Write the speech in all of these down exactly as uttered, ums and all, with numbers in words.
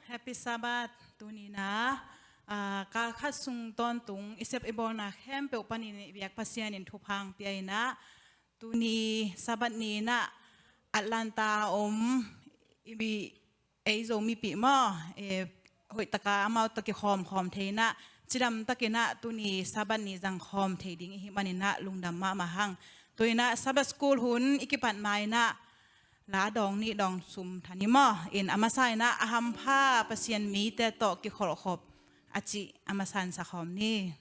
Happy Sabbath. Tuni-in ah, ah, kal khat sung tawntung i sep i bawlna khempeuh panin i biak Pasian in thupha hong pia-in ah, tuni Sabbath ni-in ah Atlanta a om i mi, ei Zomipih maw, eh, hoih takin amau tawh kikhawm khawm thei-in ah, cidam takin ah tuni Sabbath ni zang khawm thei ding i hih manin ah lungdam mahmah hang. Tu-in ah Sabbath School hun i kipat ma-in ah la dawng nih dawng sum tha ni maw, in a masa-in ah a hampha Pasian mite tawh kikholhkhop a cih a masa-in sa khawm ni.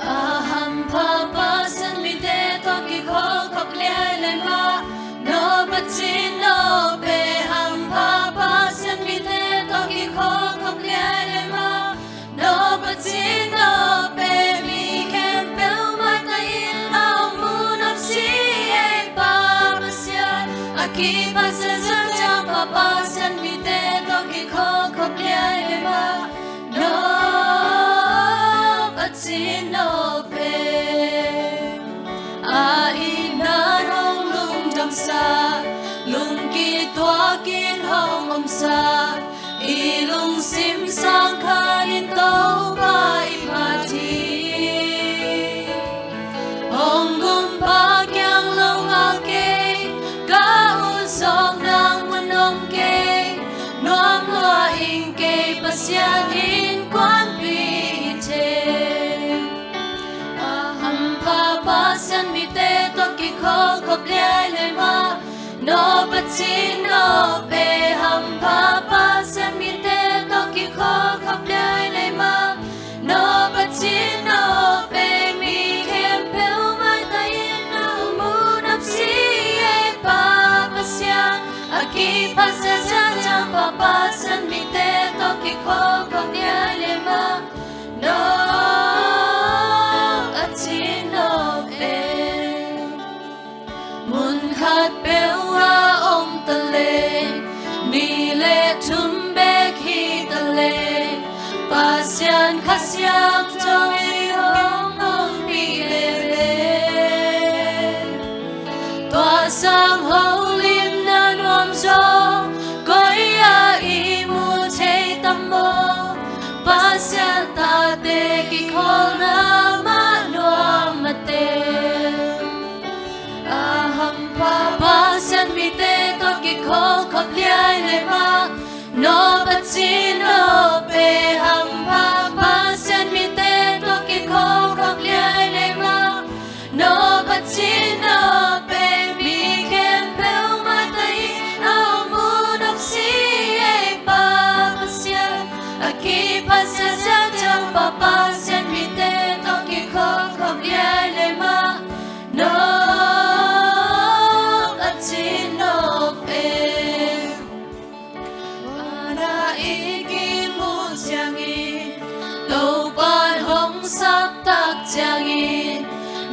A hampha Pasian mite tawh kikholhkhop liai le mah, no Pasian no pe. Hampha Pasian mite tawh kikholhkhop liai le mah, no Pasian no pe. Mi khempeuh maitang in a om mun om si ei Pa Pasian, a kiphasia ziau Pa Pasian mite tawh kikholhkhop liai le mah, no Pasian no pe. A itna hong lungdamsak, lungkituakin hong omsak, i lungsim sang khanin Topa i phat hi. Hong gum Pa kiang lo ngal kei, ka ut zawk nang mun om kei, nuam lua ing kei, Pasian innkuanpih hi thei. A hampha Pasian mite tawh kikholhkhop liai le mah, no Pasian no pe. Hampha Pasian mite tawh kikholhkhop liai le mah, no Pasian no pe. Mi khempeuh maitang in a om mun om si ei Pa Pasian, a kiphasia ziau Pa Pasian mite tawh kikholhkhop liai le mah, no Pasian no pe. Mun khat peuh ah om ta leh, nih le thum bek hi ta leh, Pasian Kha Siangtho in hong ompih lel e. Tua sang holimna nuam zaw koi ah i mu thei tam maw? Pasian tate kikholhna mah nuam mah te. A hampha Pasian mite tawh kikholhkhop liai le mah, no Pasian no pe. Hampha Pasian mite tawh kikholhkhop liai le mah, no Pasian no pe. Mi khempeuh maitang in a om mun om si ei Pa Pasian, a kiphasia ziau Pa Pasian mite tawh kikholhkhop liai le mah, no Pasian no pe. Tua i kimu ciangin, Topa'n hong saptak ciangin,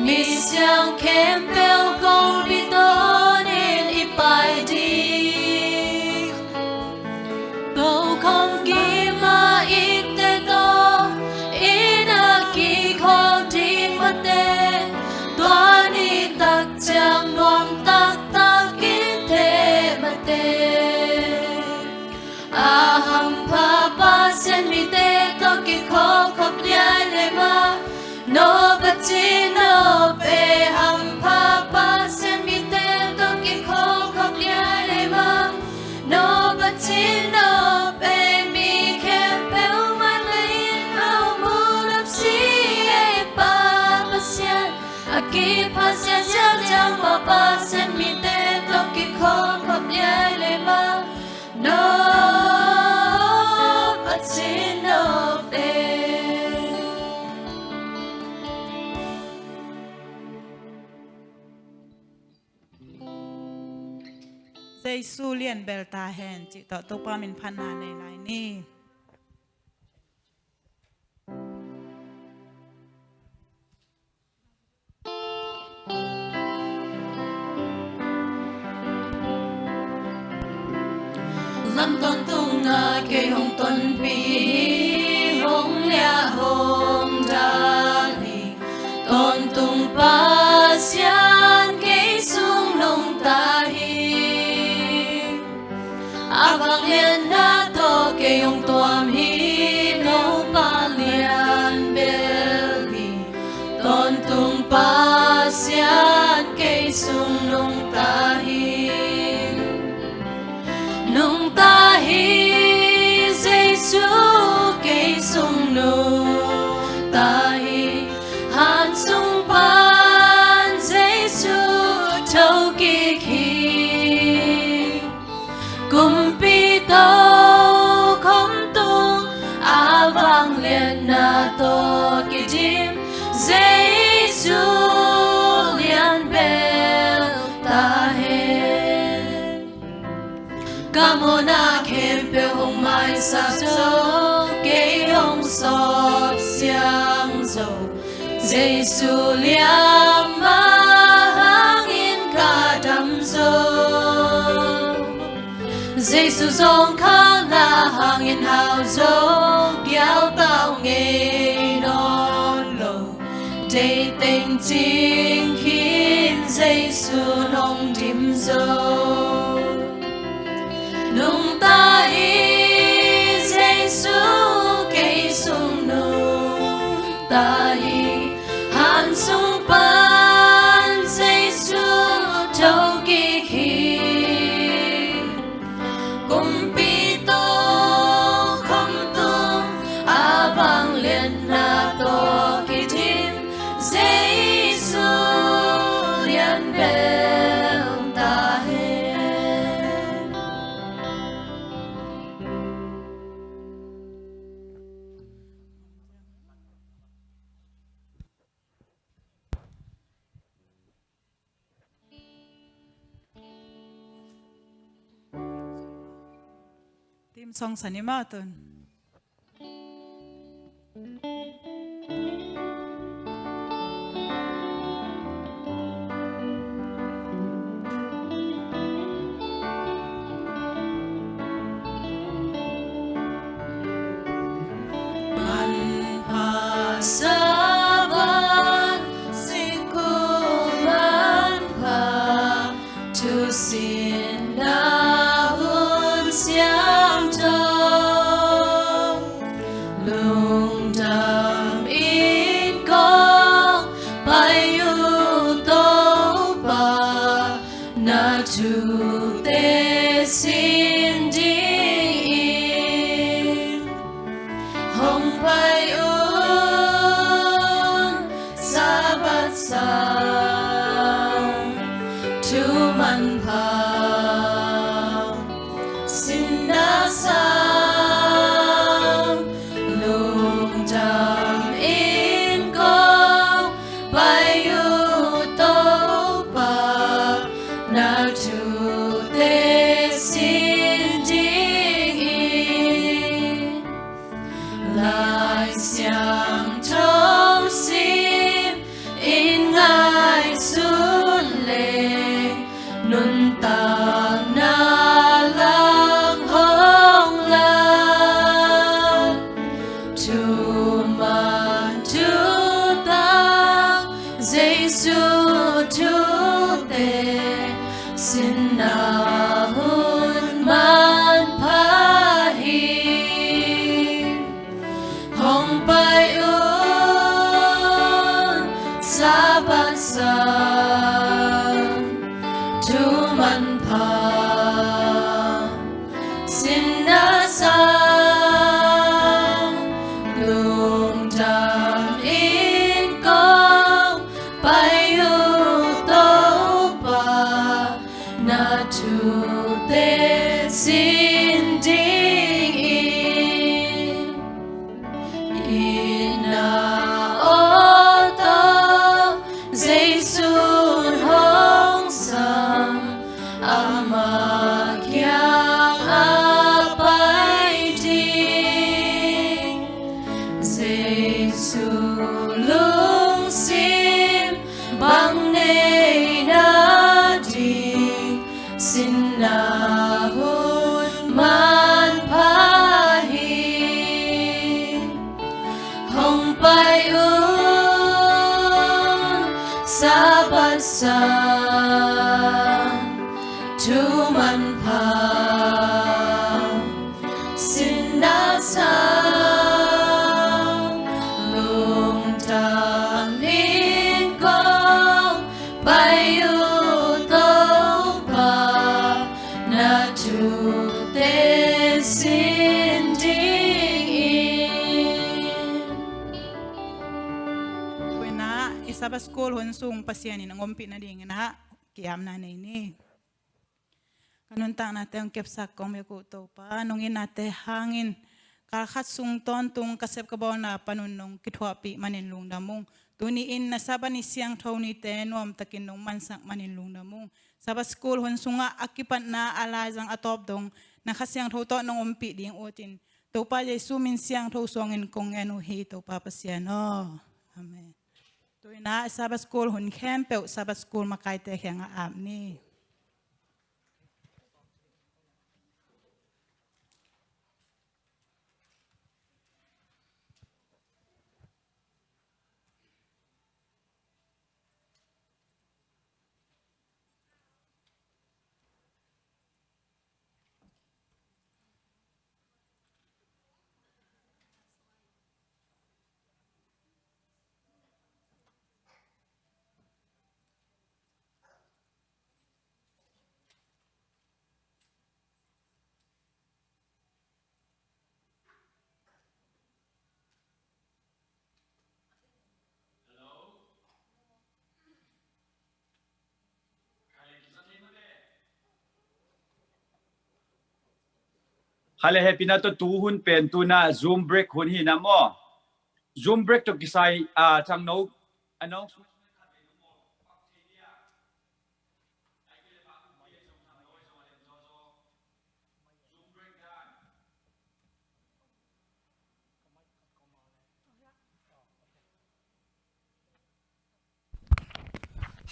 misiang khempeuh kong bitawnin i pai ding. Tokhom gim a i tek tawh i na kikholh ding mah te, tua ni tak ciang nuam taktak in teh mah te. A hampha Pasian mite tawh kikholhkhop liai le mah, no Pasian no pe. Hampha Pasian mite tawh kikholhkhop liai le mah, no Pasian no pe. Mi khempeuh maitang in a om mun om si ei Pa Pasian, a kiphasia ziau Pa Pasian mite tawh kikholhkhop liai le mah, no Pasian no pe. Jesu lian bel ta hen cih tawh Topa min phatna nei lai ni. Lam tawntungna kei hong tonpih hi, hong liah hong dal hi. Tawntung Pasian kei sung nungta hi. A vangliatna tawh kei hong tuam hi, Topa lian bel hi. Tawntung Pasian kei sung nungta hi. Nungta hi, Jesu kei sung nungta hi. Han sung pan Jesu thokik hi. Kumpi tokhom tung a vangliatna tawh kidim, Jesu lian bel ta hen. Ka mawhna khempeuh hong maisak zo, kei hong sawp siang zo, Jesu liam mah hangin ka dam zo. Jesu zawngkhalna hangin hau zo, gialpau ngei nawn lo. Deih teng cing khin Jesu hong dim zo. Nungta hi, Jesu kei sung nungta hi. Han sung pan Jesu thokik hi. Kumpi tokhom tung a vangliatna tawh kidim, Jesu lian bel ta hen. Theme song sa ni maw tun. Manpha Sabbath, sikul manpha, thusinna hun siangtho, lungdam in kong pai uh Topa, na thute sin dingin. Hong pai un Sabbath sang, thu manpha, sinna sang, lungdam in kong pai uh Topa, na thute sin dingin. Lai Siangtho sim in ngaihsun leng, nuntakna lang hong lak. Thuman thutak Jesu thute, sinna hun manpha hi. Hong pai un Sabbath sang, thu manpha, sinna sang, lungdam in kong pai uh Topa, na thute sin dingin. Itna aw tawh Jesu hong sam, ama kiangah pai ding. Jesu lungsim bang nei nading, sinna hun Thu manpha sinna sang lungtang in kong pai uh Topa, na thute sin dingin. Tuinah i Sabbath School hun sung Pasian in a ngompih nadingin ah ki-apna nei ni. Ka nuntaknate hong kepsak kong bek uh Topa, nong itnate hangin kalkhat sung tawntung ka sep ka bawlna panun nong kithuahpih manin lungdam ung. Tuni-in na Sabbath ni siangtho nite nuamtakin nong mansak manin lungdam ung. Sabbath School hun sungah a kipatna a laizang a tawp dong na Kha Siangtho tawh nong ompih ding utin Topa Jesu min siangtho suangin kong ngen uh hi Topa Pasian aw. Amen. Tuinah Sabbath School hun khempeuh Sabbath School makaite kiangah ap ni. Kha le hehpihna tawh tu hun pen tuna Zoom break hun hi na maw? Zoom break tawh kisai, ah, Thangno announcement.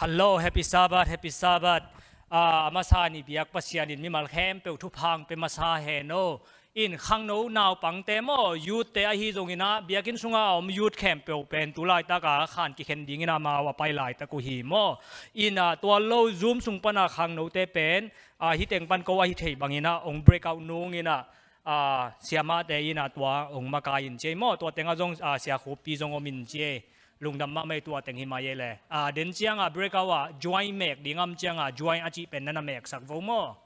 Hello, happy Sabbath, happy Sabbath. Ah, a masa ni biak Pasian in mimal khempeuh thupha hong pia masa hen aw. In khangno naupangte maw, youth te ahi zongin ah, biakinn sunga a om youth khempeuh pen tu laitaka khan kikhen dingin amau a pai laitak uh hi maw. In ah, tua lo Zoom sung pana khangnote pen, ah, hih teng pan ko ahi thei bangin ah, hong break out nungin ah, ah, siamahte in ah tua hong makai in ci ei maw, tua tengah zong, ah, sia Khupi zong om in ci ei. Lungdam mahmah ei, tua teng hi mai ei le. Ah, den ciangah break out ah join mek ding om ciangah join a cih pen na na meksak vo maw.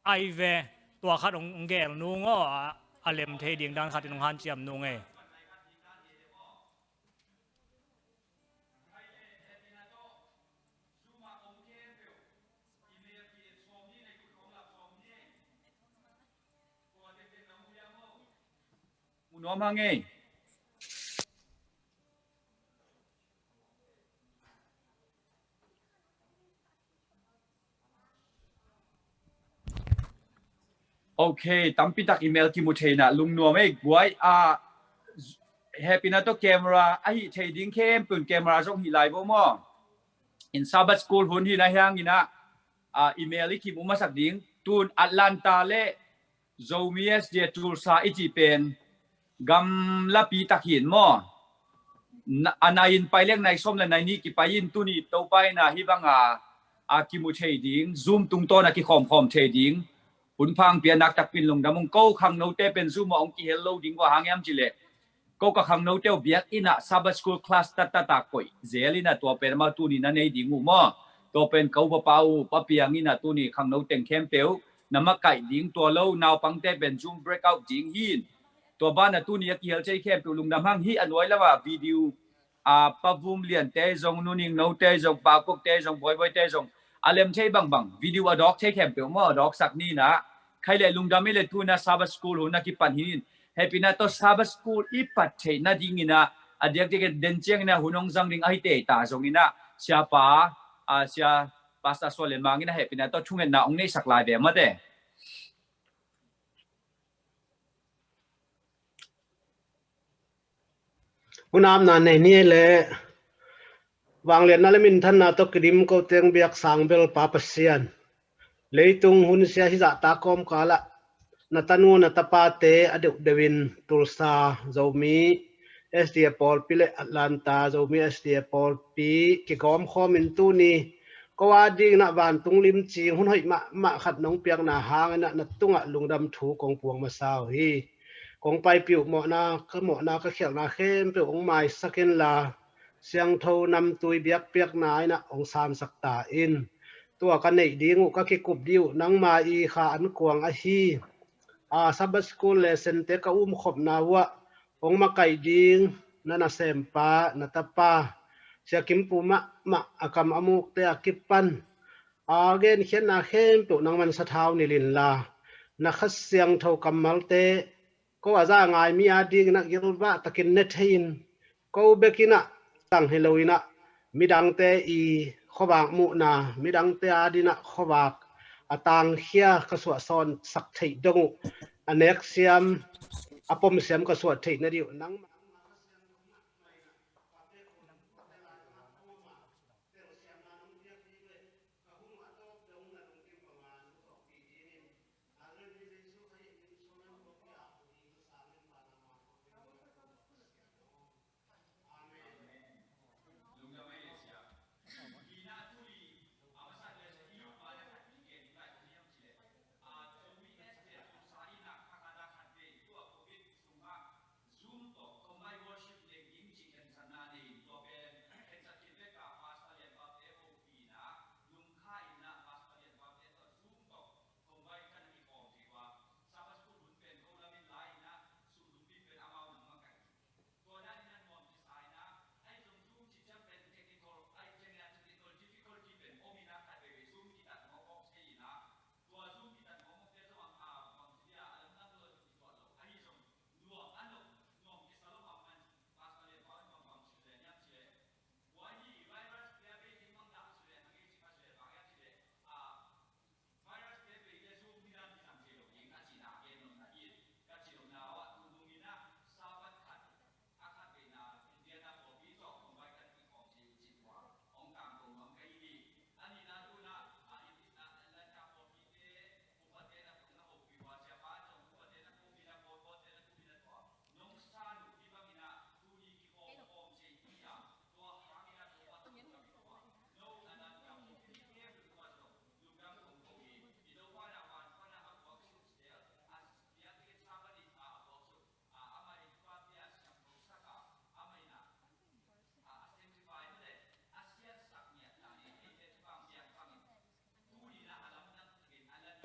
Ai ve, tua khat hong gel nung aw, a, a lem thei ding dan khat in hong hanciam nung ei. Mu nuam hang ei. Ok, tampi tak i mel kimu thei na lungnuam ei guai. A, hehpihna tawh camera a hih thei ding khempeuh in camera zong hih lai vo maw. In Sabbath School hun hi na hiangin ah, a, i mel i kimu masak ding. Tun Atlanta le Zomi S D A Tulsa i cih pen gamlapi tak hi in maw. Na, a nai in pai leng nai sawm le nai nih kipai in tuni Topa in ah hih banga, a, kimu thei ding, Zoom tungtawn a kikhawmkhawm thei ding. Hun pha hong pia nak takpi in lungdam ung. Ko khangnote pen Zoom ah hong kihel lo ding uh a hang hiam cih leh, ko ka khangnote uh biakinn ah Sabbath School class tattata koih zel in ah tua pen amau tuni na nei ding uh maw. Tua pen ko papa uh Pa Piang in ah tuni khangno teng khempeuh na makaih ding, tua lo naupangte pen Zoom break out ding hi in. Tua banah tuni a kihel thei khempeuh lungdam hang. Hih a nuai lamah video, a, Pa Vum Liante zong, Nu Ning Note zong, Pa Kokte zong, Boiboite zong, a lem thei bangbang video a dawk thei khempeuh maw, a dawksak ni in ah. Khai le lungdam ei le tuna Sabbath School hun a kipan hi in. Hehpihna tawh Sabbath School i pat theih nadingin ah, a diakdiak den ciangin ah hun hong zang ding ahi tei ta zongin ah, siapa, a, sia Pastor Sual Lian Mang in ah hehpihna tawh thungetna hong neihsak lai ve mate. Hun apna nei ni le. Vangliatna le minthanna tawh kidim ko teng biak sang bel Pa Pasian, leitung hun sia hizahta kawmkalah na tanu na tapate a deuhdeuhin Tulsa Zomi S D A pawlpi le Atlanta Zomi S D A pawlpi kigawmkhawmin tuni ko a dinginah vantung limcing hun hoih mahmah khat nong piakna hanginah na tungah lungdam thu kong puang masa uh hi. Kong paipih uh mawhna ka mawhna ka khialhna khempeuh hong maisak inla siangtho namtui biakpiakna inah hong sansak ta in. Tua ka neih ding uh ka kikup dih uh nangma i kha ankuang ahi a Sabbath School lesson te ka umkhopna uhah hong makaih ding na nasempa na tapa Sia Kim Pu mahmah a kam a mukte a kipan a genkhiatna khempeuh nang mansa thau nilh inla na Kha Siangtho kammalte ko a za ngai mi a dinginah gilvah takin ne thei in ko bekinah tang hi loinah midangte i khuavak muhna midangte a dinah khuavak a tangkhia ka suahsawnsak theih dong uh a neksiam a pomsiam ka suah theih na dih uh nangmah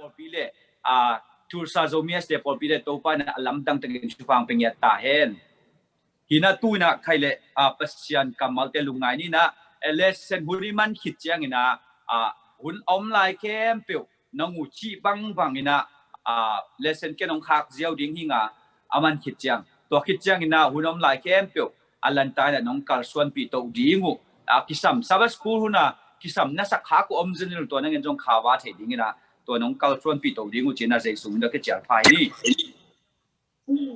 pawlpi le a Tulsa Zomi S D A pawlpi le Topa in a lamdang takin thupha hong pia ngiat ta hen. Hi na tu inah khai le a Pasian kammalte lungngai ni inah lesson hun i man khit ciang inah a hun a om lai khempeuh nong uh cih bangbang inah a lesson ken hong khak ziau ding hi nga a man khit ciang tua khit ciang inah hun a om lai khempeuh a lanta inah nong kalsuanpih toh ding uh a kisam Sabbath school hun a kisam na sak khak uh om zen in tua nangin zong khava thei ding inah tua nong kalsuanpih toh ding uh ci inah Jesu min tawh kicial pha hi ni.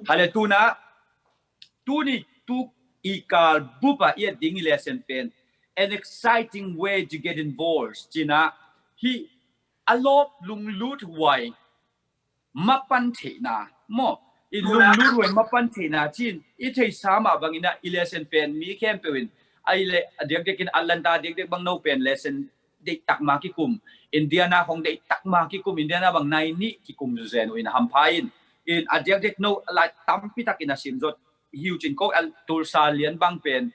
Hale tuna tuni tu i kal bup a i et ding i lesson pen an exciting way to get involved ci inah hi a lawp lunglut huai mapan theihna maw i lunglut huai mapan theihna cin i theihsa mah bang inah i lesson pen mi khempeuh in a i le a diakdiak in Atlanta diakdiak bang no pen lesson deihtak ma kikum Indiana hong deihtak ma kikum Indiana bang nai nih kikum zuzen uh in a hampha in in a diakdiak no lai tampi tak in a sim zot hi uh cin ko Tulsa lian bang pen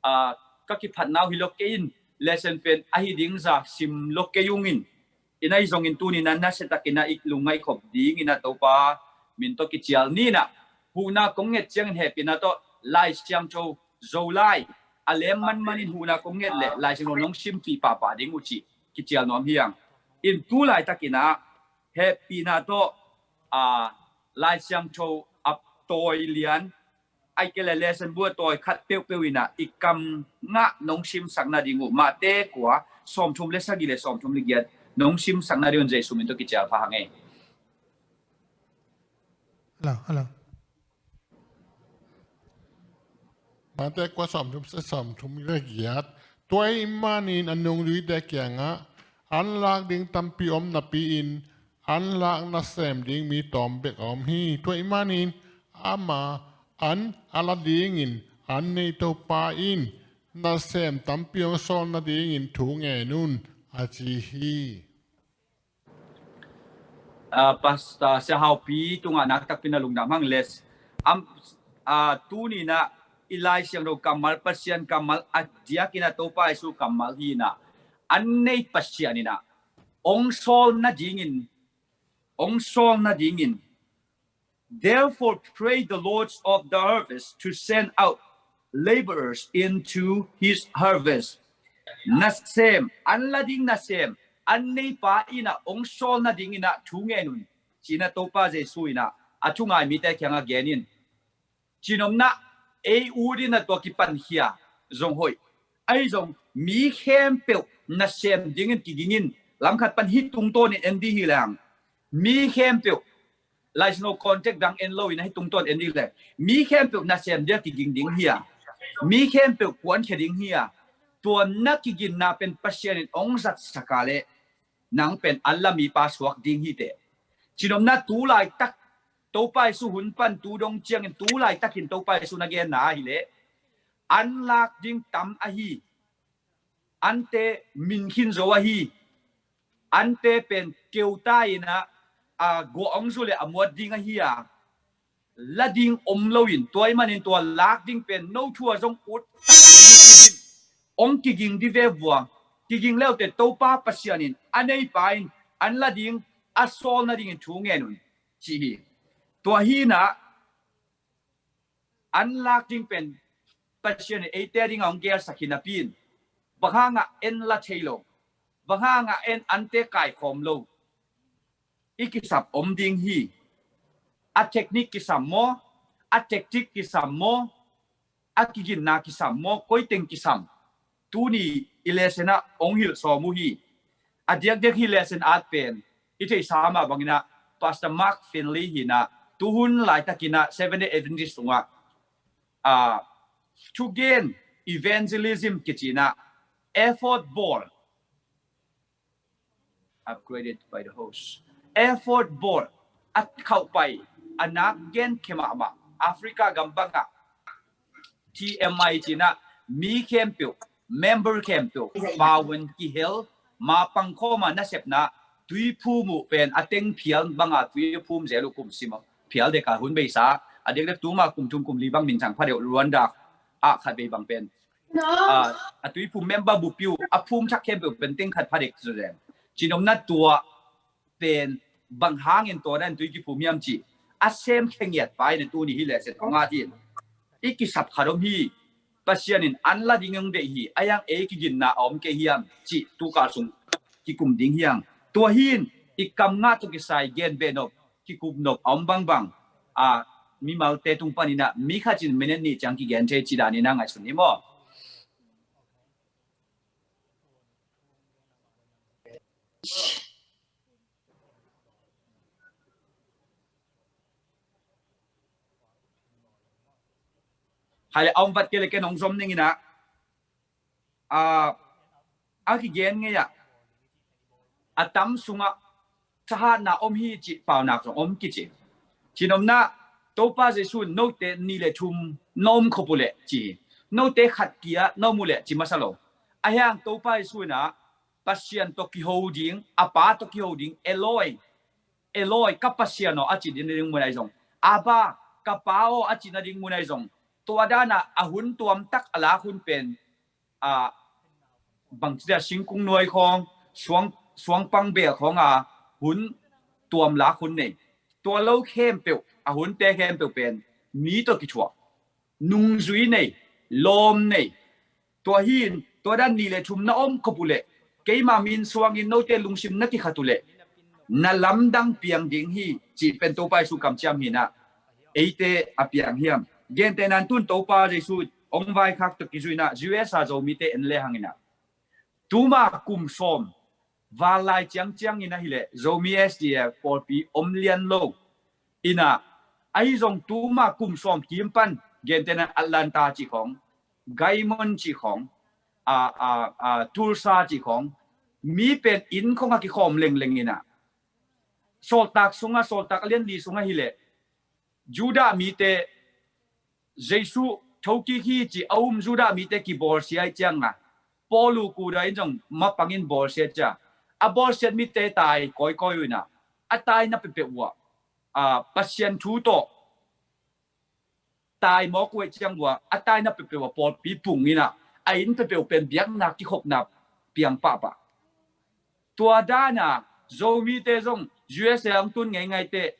a ka kiphatna uh hi lo kei in lesson pen ahi ding za sim lo kei ung in i nai zongin tuni na nasiatakin a i lungngaih khop ding inah Topa min tawh kicial ni inah huhna kong nget ciangin hehpihna tawh Lai Siangtho Zolai a lem manman in huhna kong nget le Lai Siangtho nong simpih pahpah ding uh cih kicial nuam hi ang. In tu laitakin ah hehpihna tawh a Lai Siangtho a tawi lian aike le lesson bu a tawi khat peuhpeuh inah i kam ngah nong simsak nading uh Mate kua sawmthum le sagih le sawmthum le giat nong simsak nading un Jesu min tawh kicial pha hang ei. Hello, hello. Mate kua sawmthum le sawmthum le giat Tua ahih manin a nungzuite kiangah an lak ding tampi om napi-in an lak nasem ding mi tawm bek a om hi. Tua ahih manin ama an a la dingin an nei Topa in nasem tampi hong sawl nadingin thu ngen un, a ci hi. Ah, Pastor Sia Hau Pi tungah nak takpi in a lungdam hang les. Am, ah, tuni in ah i Lai Siangtho kammal, Pasian kammal a diakin ah Topa Jesu kammal hi in ah, an nei Pasian in ah hong sawl nadingin, hong sawl nadingin, "Therefore pray the Lord of the harvest to send out laborers into his harvest." Nasem, an la ding nasem, an neipa in ah hong sawl nadingin ah thu ngen un, ci in ah Topa Jesu in ah a thungai mite kiangah gen in. Cihnopna, ei ut in ah tua kipankhia zong hoih. Ahi zong mi khempeuh nasem dingin kiging in, lam khat pan hih tungtawnin en dih hi leng, mi khempeuh, Lai Siangtho context dang en lo in ah hih tungtawn en dih leng, mi khempeuh nasem ding kiging ding hi a, mi khempeuh kuankhia ding hi a, tua na kiginna pen Pasian in hong zatsak a leh nang pen an la mipa suak ding hi teh. Cihnopna, tu laitak Topa Jesu hun pan tu dong ciangin tu laitakin Topa Jesu na genna ahi leh an lak ding tam ahi, ante min khin zo ahi, ante pen keuta in ah, a, guah hong zu leh a muat ding ahi a, la ding om lo in, tua ahih manin tua lak ding pen no thu ah zong ut tak in hong kiging dih ve vua, kiging le uh teh Topa Pasian in a neipa in an la ding a sawl nadingin thu ngen un, ci hi. Tua hi in ah an lak ding pen Pasian in eite a dingah hong gelsak hi napi in, bang hangah en la thei lo, bang hangah en ante kaikhawm lo, i kisap om ding hi. A technique kisam maw, a tactic kisam maw, a kiginna kisam maw, koi teng kisam, tuni i lesson ah hong hilh sawm uh hi. A diakdiak hih lesson at pen i theihsa mah bangin ah Pastor Mark Finley hi in ah, tuhun laitakin ah Seventh Day Adventist tungah, ah, thugen evangelism kici in ah effort bawl, upgraded by the host, effort bawl a khauhpai, a nak gen khia mahmah Africa gam bangah T M I ci in ah mi khempeuh, member khempeuh paun kihel, ma pangkhawm a nasepna tuiphum uh pen a teng phial banga tuiphum zel uh kum sim phial dek a hun beisa, a diakdiak tuma kum thum kum li bang min cang pha deuh Rwanda ah khat bei bang pen, ah, a tuiphum member bupi uh a phum thak khempeuh pen teng khat pha dek zo zel. Cihnopna, tua pen bang hangin tua dan tui kiphum hiam cih a sem khengiat pa in ah tuni hih lesson hong at hi. I kisap khat om hi. Pasian in an la ding hong deih hi. A hiang ei kiginna a om kei hiam cih tukal sung kikum ding hi hang. Tua hi in i kam ngah tawh kisai gen beh nop, kikum nop a om bangbang, a, mimalte tung panin ah mi khat in minute nih ciang kigen thei cih danin ah ngaihsun ni maw? Khai le a om vat kei le ken hong zom ning in ah, a, a kigen ngei ah, a tam sungah thahatna om hi cih paunak zong om kici. Cihnopna, Topa Jesu in note nih le thum na om khop uh leh ci hi. Note khat kia na om uh leh ci masa lo. A hiang Topa Jesu in ah Pasian tawh kiho ding, a Pa tawh kiho ding, Eloi, Eloi, ka Pasian aw, a cih nading mun ahi zong, Abba, ka Pa aw, a cih nading mun ahi zong, tua danah a hun tuamtak a lak hun pen, a, bangci dia singkung nuai khawng, suang, suangpang bel khawng a hun tuam lak hun nei. Tua lo khempeuh, a hunte khempeuh pen mi tawh kithuah, nungzui nei, lawm nei. Tua hi in, tua dan nih le thum na om khop uh leh, keima min suangin note lungsim na kikhat uh leh, na lamdang piang ding hi, cih pen Topa Jesu kamciam hi in ah, eite a piang hiam? Gentehna in tun Topa Jesu hong vaikhak tawh kizui in ah, U S a Zomite en le hang in ah, tuma kum sawm, vanlai ciangciang in ahih leh Zomi S D A pawlpi om lian lo in ah, ahi zong tuma kum sawm kim pan, gentehna Atlanta cih khawng, Guymon cih khawng, a, a, a, Tulsa cih khawng, mi pen inn khawng a kikhawm lengleng in ah, sawltak sungah, sawltak a lianli sungah hileh Judah mite, Jesu thokik hi ci a um Judah mite kibawlsia ih ciangah, Paul uh kuda in zong mapangin bawlsia cia, a bawlsiat mite tai kawikawi uh in ah, a taina peuhpeuh uh ah, a, Pasian thu tawh tai mawk uh ih ciang uh ah, a taina peuhpeuh uh ah pawlpi pung in ah, a inn peuhpeuh pen biakna kikhopna piang pahpah. Tua dana Zomite zong U S A hong tun ngeingai teh,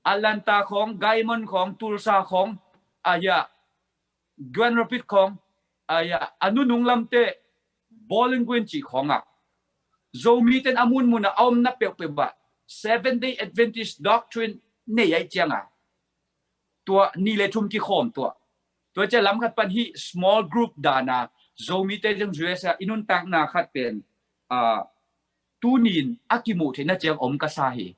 Atlanta khawng, Guymon khawng, Tulsa khawng, a hia, Grand Rapids khawng, a hia, a nunung lamte, Bowling Green cih khawngah, Zomite in a munmun ah a omna peuhpeuh ah Seventh Day Adventist doctrine nei a ih ciangah, tua nih le thum kikhawm tuah. Tua cia lam khat pan hih small group dana Zomite zong U S A i nuntakna khat pen, a, tunin a kimuh theihna ciang om ka sa hi.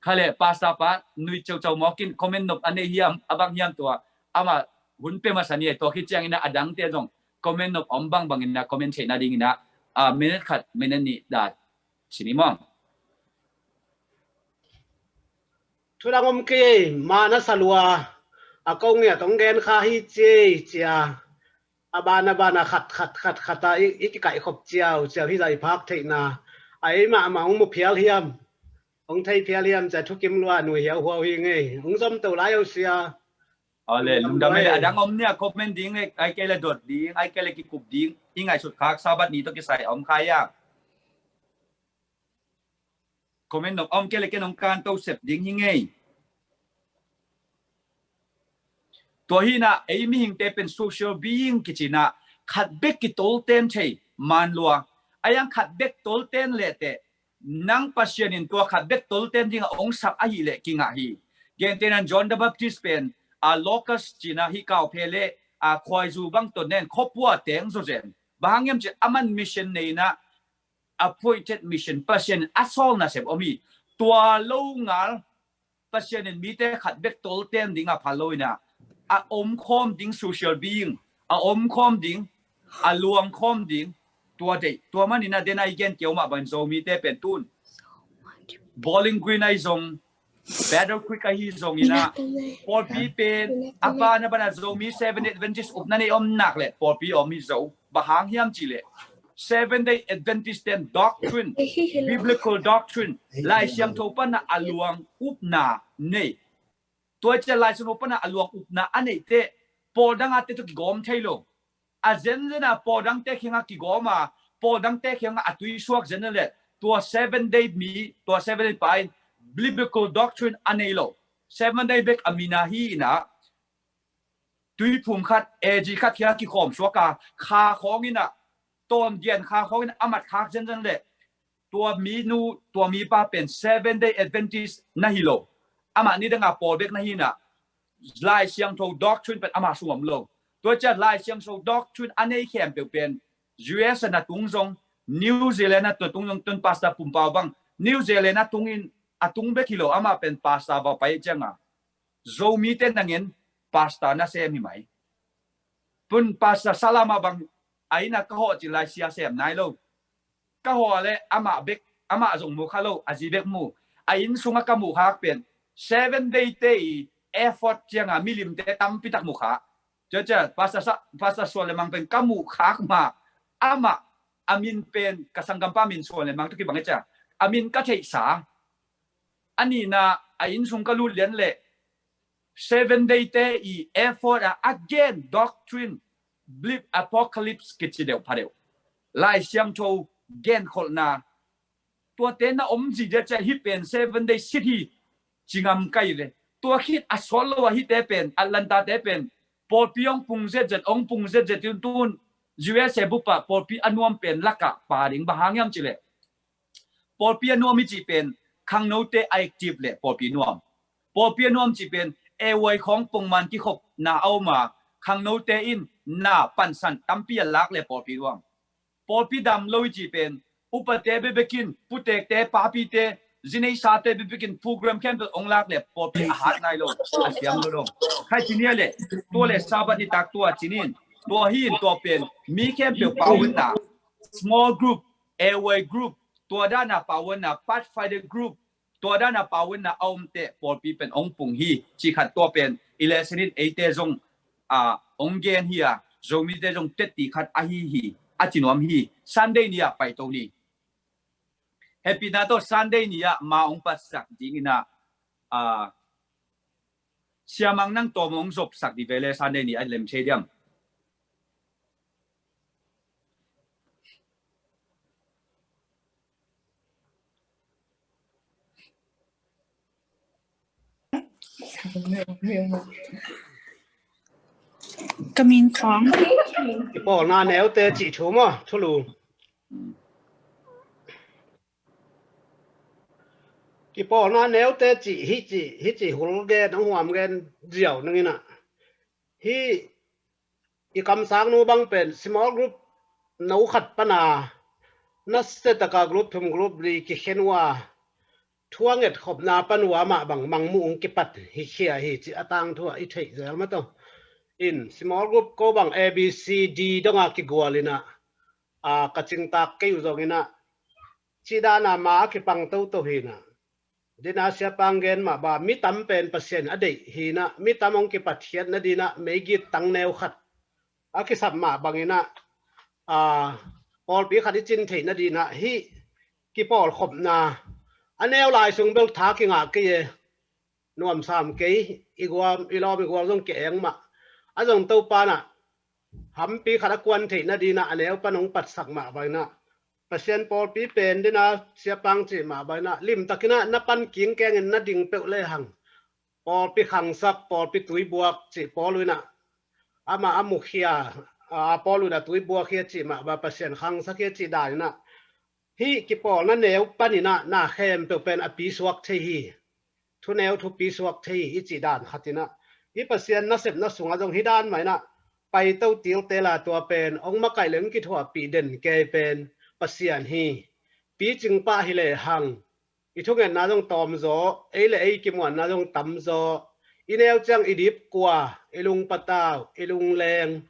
Kha le, Pastor pa nui ceucau mawk in comment nop a nei hiam, a bang hiam tua, amah hun pia masa ni, tua khit ciangin ah a dangte zong comment nop om bangbang in ah comment theihna dingin ah, a, minute khat, minute nih dan ci ni maw? Thu dang om kei, ma na sa lua, a ko ngiat hong gen kha hi ci ei cia. A ban a ban a khat khat khat khat a i, i kikaih khop ciau ciau hi zah i phak theihna. A ei mahmah hong mu phial hiam, hong thei phial hiam cia thukim lua nui hiauhuau hi ngei. Hong zom to lai o sia. Aw le, lungdam ei le. A dang om nia, comment ding le, ai kei le dot ding, ai kei le kikup ding, i ngaihsut khak Sabbath ni tawh kisai a om kha ia. Comment nong om kei le ken hong kan to sep ding hi ngei. Tua hi in ah, ei mihingte pen social being kici in ah, khat bek kitolten thei man lua. A iang khat bek tolten lehteh, nang Pasian in tua khat bek tolten dingah hong sak ahih leh kingah hi. Gentehna in John the Baptist pen, a, locust ci in ah hih kauphe le, a, khuaizu bang tawh nen khuapua teng zawzen. Bang hang hiam cih leh aman mission nei in ah, appointed mission, Pasian in a sawl nasep om hi. Tua lo ngal, Pasian in mite khat bek tolten dingah phal lo in ah, a omkhawm ding social being, a omkhawm ding, a luangkhawm ding, tua deih. Tua man in ah, den a i gen keu mah bangin Zomite pen tun Bowling Green ahi zong, Battle Creek ahi zong in ah, pawlpi pen a ban a ban a Zomi Seventh Day Adventist upna nei om nak leh pawlpi om hi zo. Bang hang hiam cih leh Seventh Day Adventist ten doctrine, biblical doctrine, Lai Siangtho pan a luang upna nei. Tua cia Lai Siangtho pan a luang upna a neih teh, pawl dang a te tawh kigawm thei lo. A zenzen a pawl dangte kiangah kigawm a, pawl dangte kiangah a tuisuak zenzen leh, tua Seventh Day mi, tua Seventh Day pa in biblical doctrine a nei lo. Seventh Day bek a min ahi in ah, tuiphum khat, A G khat kiangah kikhawm suak a, kha khawng in ah, tawngian kha khawng in ah a mat khak zenzen leh, tua mi nu, tua mi pa pen Seventh Day Adventist na hi lo. Amah ni dang a pawl bek na hi in ah, Lai Siangtho doctrine pen amah sung om lo. Tua cia Lai Siangtho doctrine a nei khempeuh pen U S a na tung zong, New Zealand a na tung zong, tun Pastor Pum Pau bang New Zealand a tung in, a tung bek hi lo, amah pen pastor va pai ciangah, Zomite nangin pastor na sem hi mai. Tun Pastor Salama bang a inn ah ka hawh cih lai sia sem nai lo. Ka hawh leh amah bek, amah zong mu kha lo, a zi bek mu. A inn sungah ka muh khak pen Seventh Day te i effort ciangah milimte tampi tak mu kha. Cia cia, Pastor Sa-, Pastor Suan le Mang pen ka muh khak mah, amah a min pen ka sanggampa min Suan le Mang tawh kibang e cia, a min ka theihsa. A nihna, a inn sung ka lut lian leh Seventh Day te i effort a, again, doctrine, blip, apocalypse kici deuh pha deuh, Lai Siangtho genkholhna, tuate na om zia cia hih pen Seventh Day sit hi ci ngam ka hi ve. Tua khit a sawt lo a hihte pen, Atlanta te pen, pawlpi hong pung zetzet, hong pung zetzet in tun U S A bup ah pawlpi a nuam pen lakah pa ding. Bang hang hiam cih leh, pawlpi a nuam i cih pen khangnote a active leh pawlpi nuam. Pawlpi a nuam cih pen A Y khawng pongman kikhopna a om a, khangnote in na pansan tampi a lak leh pawlpi nuam. Pawlpi dam lo i cih pen upate bekbek in, putekte, papite, zineisate bekbek in program khempeuh hong lak leh pawlpi a hat nai lo, a siam lo lo. Khai ci ni a leh, tua leh Sabbath nitak tua ci ni in, Tua hi in tua pen mi khempeuh pauna, small group, airway group, tua dana pauna, Pathfinder group, tua dana pauna a omte pawlpi pen ong pung hi, ci khat tua pen i lesson in eite zong a ong gen hi a, Zomite zong teti khat ahi hi, a ci nuam hi. Sunday ni a paito ni. Hehpihna tawh Sunday ni ah ma ong patsak dingin ah, a, siamang nang tawm ong zopsak di vele Sunday ni a lem thei diam? Ka min khawng. Kipawlna neute cih thu maw, thulu. Kipawlna neute cih hi cih, hi cih hul gen, a huam gen ziau nang inah. Hi i kamsangnu bang pen small group no khat pana nasia taka group thum group li kikhen uh a, thu a ngetkhopna pan uh a mah bang mangmuh ong kipat hi khia hi ci a tangthu ah i theih zel mah tawh. In small group ko bang A B C D donga kigual inah, a, ka cingtak kei uh zong inah, cih dana ma a kipang toto hi inah. Dina siapang gen mah ba, mi tam pen Pasian a deih hi inah, mi tam ong kipatkhiat nadinah meigit tang neu khat a kisap mah bang inah, a, pawlpi khat i cin theih nadinah hih kipawlkhopna a neu lai sung bel tha kingah kei e. Nuamsam kei, i guam, i lawm, i gual zong ki-eng mah. A zong Topa nah hampi khat a kuan theih nadinah a neu pan ong patsak mah bang inah. Pasian pawlpi pen dina siapang cih mah bang inah, limtak inah na pan kingkengin na ding peuh lehang, pawlpi khangsak, pawlpi tuibuak cih pawl uh inah, amah a mukhia, a, pawl uh inah tuibuak hi a cih mah ba, Pasian khangsak hi a cih dan inah. Hih kipawlna neu pan inah na khempeuh pen a pisuak thei hi. Thuneu thupi suak thei hi i cih dan khat inah, i Pasian nasepna sungah zong hi dan mah inah paito tilte la, tua pen ong makaih leng kithuahpih den kei pen Pasian hi. Picing pah hi lehang, i thungetna zong tawmzaw, ei le ei kimuanna zong tamzaw, i neu ciang i dipkua, i lungpatau, i lungleng,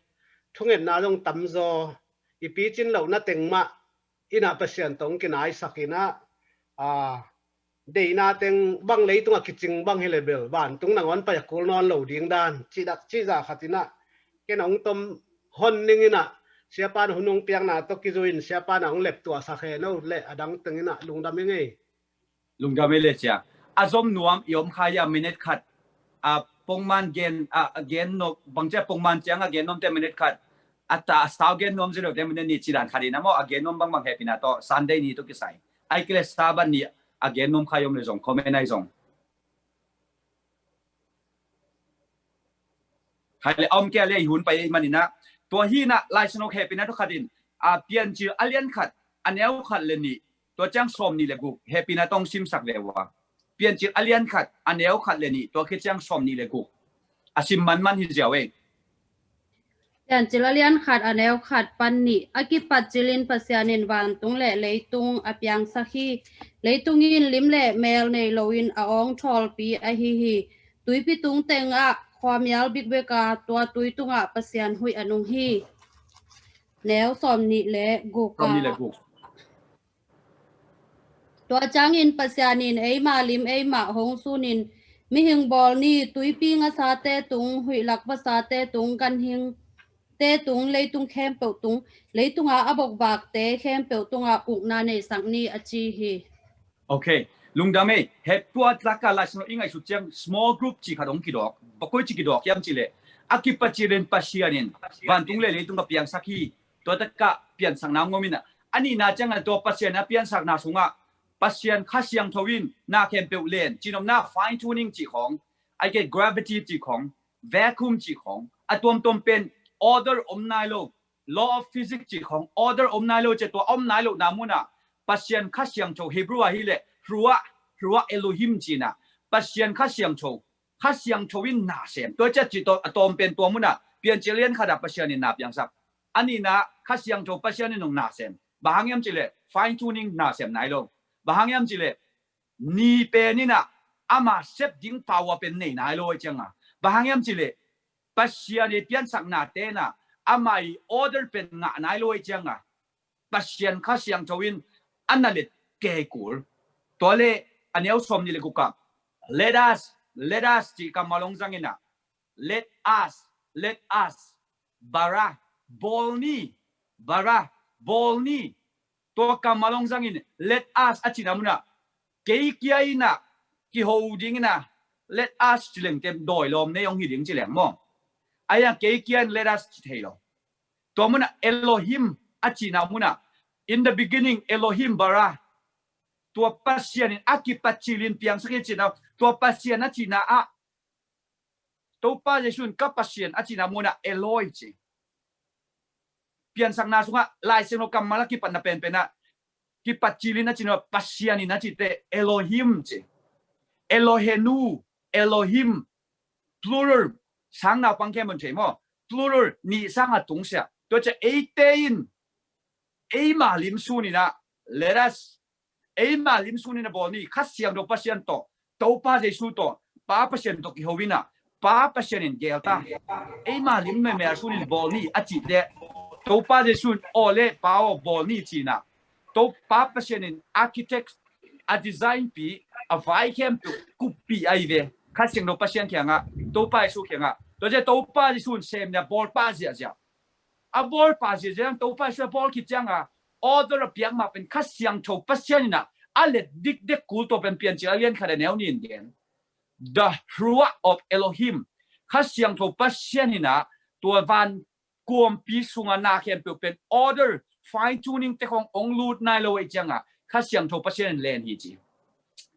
thungetna zong tamzaw, i picin lohna teng mah inah Pasian tawh ong kinaisak inah, a, deihna teng bang leitungah kicing bang hi le bel vantung nangawn pai a kul nawn lo ding dan cih dak, cih zah khat inah ken ong tom hon ning inah, siapa nah hun ong piakna tawh kizui in siapa nah ong leptuahsak hen o le, a dang teng inah lungdam ing ei. Lungdam ei le cia. A zom nuam i om kha ia minute khat, a, pongman gen, a, a gen nuam, bang cia pongman ciang a gen nuamte minute khat, a ta a sau gen nuam zia lote minute nih cih dan khat inah maw, a gen nuam bangbang hehpihna tawh Sunday ni tawh kisai, ai kile Sabbath ni a gen nuam kha i om le zong comment ai zong. Khai le a om kei le i hun pai ei man inah. Tua hi inah Lai Siangtho hehpihna tawh khat in, a, Piancil a lian khat a neu khat le nih, tua ciang sawm nih le guk, hehpihna tawh ong simsak ve ua. Piancil a lian khat a neu khat le nih, tua khit ciang sawm nih le guk. A sim manman hi ziau ei. Piancil a lian khat a neu khat pan nih, a kipat cilin Pasian in vantung le leitung a piangsak hi. Leitung in lim le mel nei loin a awng thawlpi ahi hi. Tuipi tung tengah khuamial bikbek a, tua tui tungah Pasian huih a nung hi. Neu sawm nih le guk. Sawm nih le guk. Tua ciangin Pasian in eima lim eimah hong sunin, mihing bawl ni, tuipi ngasate tung, huihlak vasate tung, ganhingte tung, leitung khempeuh tung, leitunga a bokvakte khempeuh tungah ukna neisak ni, a ci hi. Ok. Lungdam ei. He tua taka Lai Siangtho i ngaihsut ciang small group cih khat ong kidawk. Bakoi cih kidawk hiam cih leh, a kipat cilin Pasian in vantung le leitung a piangsak hi. Tua taka piansakna ngom inah, a nihna ciangah tua Pasian a piansakna sungah Pasian Kha Siangtho in na khempeuh len, cinomna fine tuning cih khawng, ai kei gravity cih khawng, vacuum cih khawng, a tuamtuam pen order om nai lo, law of physics cih khawng, order om nai lo, cia tua om nai lohna munah Pasian Kha Siangtho, Hebrew ah hi leh Ruah, Ruah Elohim cih inah, Pasian Kha Siangtho, Kha Siangtho in na sem. Tua cia cih tawh a tawm pen tua munah Piancil lian khatah Pasian in na piangsak. A nihna Kha Siangtho Pasian in ong na sem. Bang hang hiam cih leh fine tuning na sem nai lo. Bang hang hiam cih leh ni pen inah ama sep ding power pen nei nai lo ei cianga. Bang hang hiam cih leh Pasian i piansaknate inah amah i order pen ngah nai lo ei cianga Pasian Kha Siangtho in a na let kei kul. Tua le a neu sawm ni le kukak, let us, let us ci kammal hong zangina, let us, let us, bara, bawl ni, bara, bawl ni. Tua kammal hong zangin let us a cina muna kei kia ina kiho dingina let us ci leng tem dawi lawm nei hong hi ding ci leng maw? Aia kei kia in let us ci thei lo. Tua muna Elohim a cina muna, in the beginning Elohim bara. Tua Pasian in a kipacilin piangsak i cina, tua Pasian a cina ah Topa Jesu in ka Pasian a cina muna Eloi ci. Piansakna sungah Lai Siangtho kammal a kipatna penpena kipatcilin a cina Pasian in a cite Elohim ci. Elohenu, Elohim, plural, sang naupang khe mun thei maw? Plural, nih sanga tungsia. Tua cia eite in eima lim suninah let us, eima lim suninah bawl ni, Kha Siangtho Pasian tawh, Topa Jesu tawh, Pa Pasian tawh kiho inah, Pa Pasian in gelta, eima lim memel sunin bawl ni a cih leh, Topa Jesu in aw le Pa aw bawl ni cinah, Topa Pasian in architect a design pi, a vai khempeuh kuppih ahi ve. Kha Siangtho Pasian kiangah, Topa Jesu kiangah, tua cia Topa Jesu in semna bawlpa ziahziah, a bawlpa ziahziah Topa Jesu a bawl khit cianga order a piak mah pen Kha Siangtho Pasian inah a let dikdek kul tua pen Piancil a lian khat a neu nin gen. The Ruach of Elohim, Kha Siangtho Pasian inah tua van kuampi sunga na khempeuh pen order, fine tuning te khong ong lut nai lo ei cianga Kha Siangtho Pasian in len hi ci.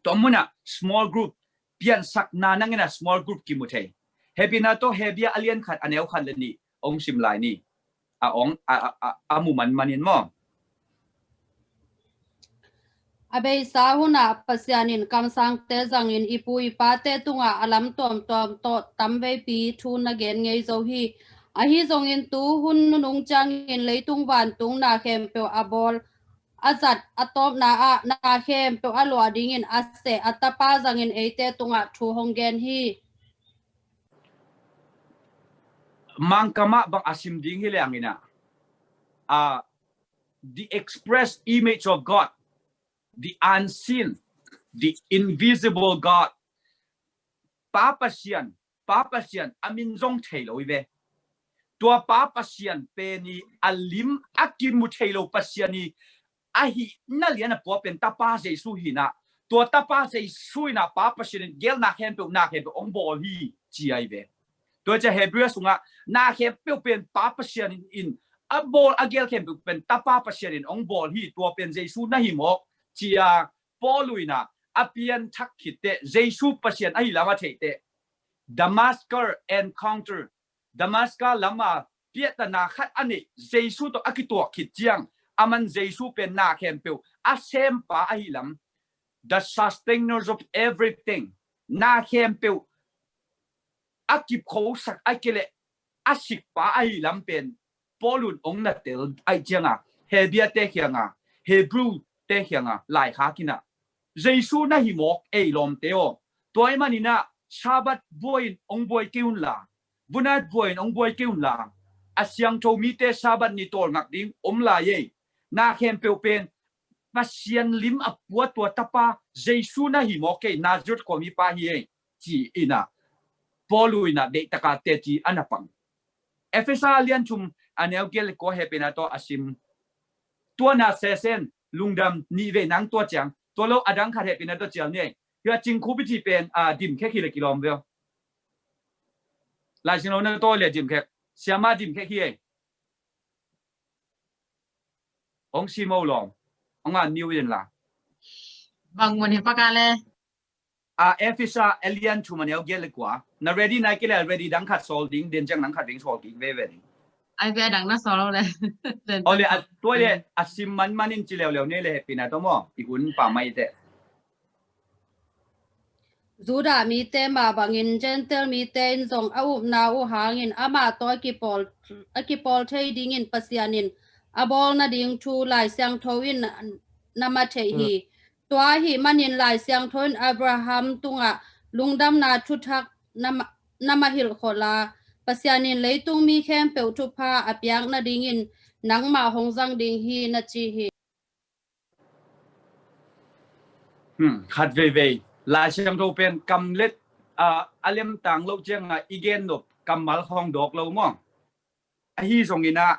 Tua munah small group, piansakna nangin a small group kimu thei. Hebrew na tawh Hebrew a lian khat a neu khat le nih ong sim lai ni. A ong a, a, a, a mu manmanin maw? A beisa hunah Pasian in kamsangte zangin i pu i pate tungah a lam tuamtuam tawh tamveipi thu na gen ngei zo hi. Ahi zongin tu hun nunung ciangin leitung vantung na khempeuh a bawl a zat a tawpna ah na khempeuh a luah dingin a seh a tapa zangin eite tungah thu hong gen hi. Mangkamah bang a sim ding hi leng inah, uh, the express image of God, the unseen, the invisible God. Pa Pasian, Pa Pasian a min zong thei lo i ve. Tua Pa Pasian pen i a lim a kimu thei lo Pasian i ahi na lian a pua pen Tapa Jesu hinah, tua Tapa Jesu inah Pa Pasian in gelna khempeuh na khempeuh ong bawl hi ci ahi ve. Tua cia Hebrew sungah na khempeuh pen Pa Pasian in a bawl a gel khempeuh pen Tapa Pasian in ong bawl hi, tua pen Jesu na hi mawk cia Paul inah a pianthak khitte Jesu Pasian ahi lam a theite Damascus encounter, Damascus lama piahtana khat a neih Jesu tawh a kituak khit ciang, aman Jesu pen na khempeuh a sempa ahi lam, the sustainers of everything, na khempeuh a kipkhosak a kileh a sikpa ahi lam pen Paul un ong na tel aih cianga Hebrew te khianga, Hebrew te khianga laikhak inah Jesu na hi mawk ei lawmte aw. Tua i maninah Sabbath buai in ong buai kei unla, vunat buai in ong buai kei unla, a siangtho mite Sabbath ni tawlngak ding om lai ei. Na khempeuh pen Pasian lim a pua tua Tapa Jesu na hi mawk ei, Nazareth khuamipa hi ei ci inah Paul inah deihtaka teci a na pang. Efesa lian thum a neu giat le kua hehpihna tawh a sim. Tua na sesen lungdam nih vei nang tua ciang, tua lo a dang khat hehpihna tawh cial ni ei. Hia cingkhup i cih pen a dimkhek hi le kilawm veo. Lai Siangtho na tawi le dimkhek, siama dimkhek hi ei. Hong sim o lawm. Hong a niu in la. Bang mun hi paka le. A Efesa a lian thum a neu giat le kua. Na ready nai kei le ready dang khat sawl ding, den ciang dang khat ding sawl kik veve ding. Ai ve dang na sawl le. Ole a tua le a sim manman in ci leuleu nei le hehpihna tawh maw. I hun pa mai te. Judah mite mah bangin Gentile mite in zong a upna uh hangin amah tawh a kipawl, a kipawl thei dingin Pasian in a bawl nading thu Lai Siangtho in na mah theih hi. Tua ahih manin Lai Siangtho in Abraham tungah lungdamna thuthak na ma-, na mah hilh khol a, Pasian in leitung mi khempeuh thupha a piak nadingin nangmah hong zang ding hi, na ci hi. Hmm, khat veivei Lai Siangtho pen kamlet, ah, a lemtang lo ciangah i gen nop kammal hong dawk lo maw? Ahi zongin ah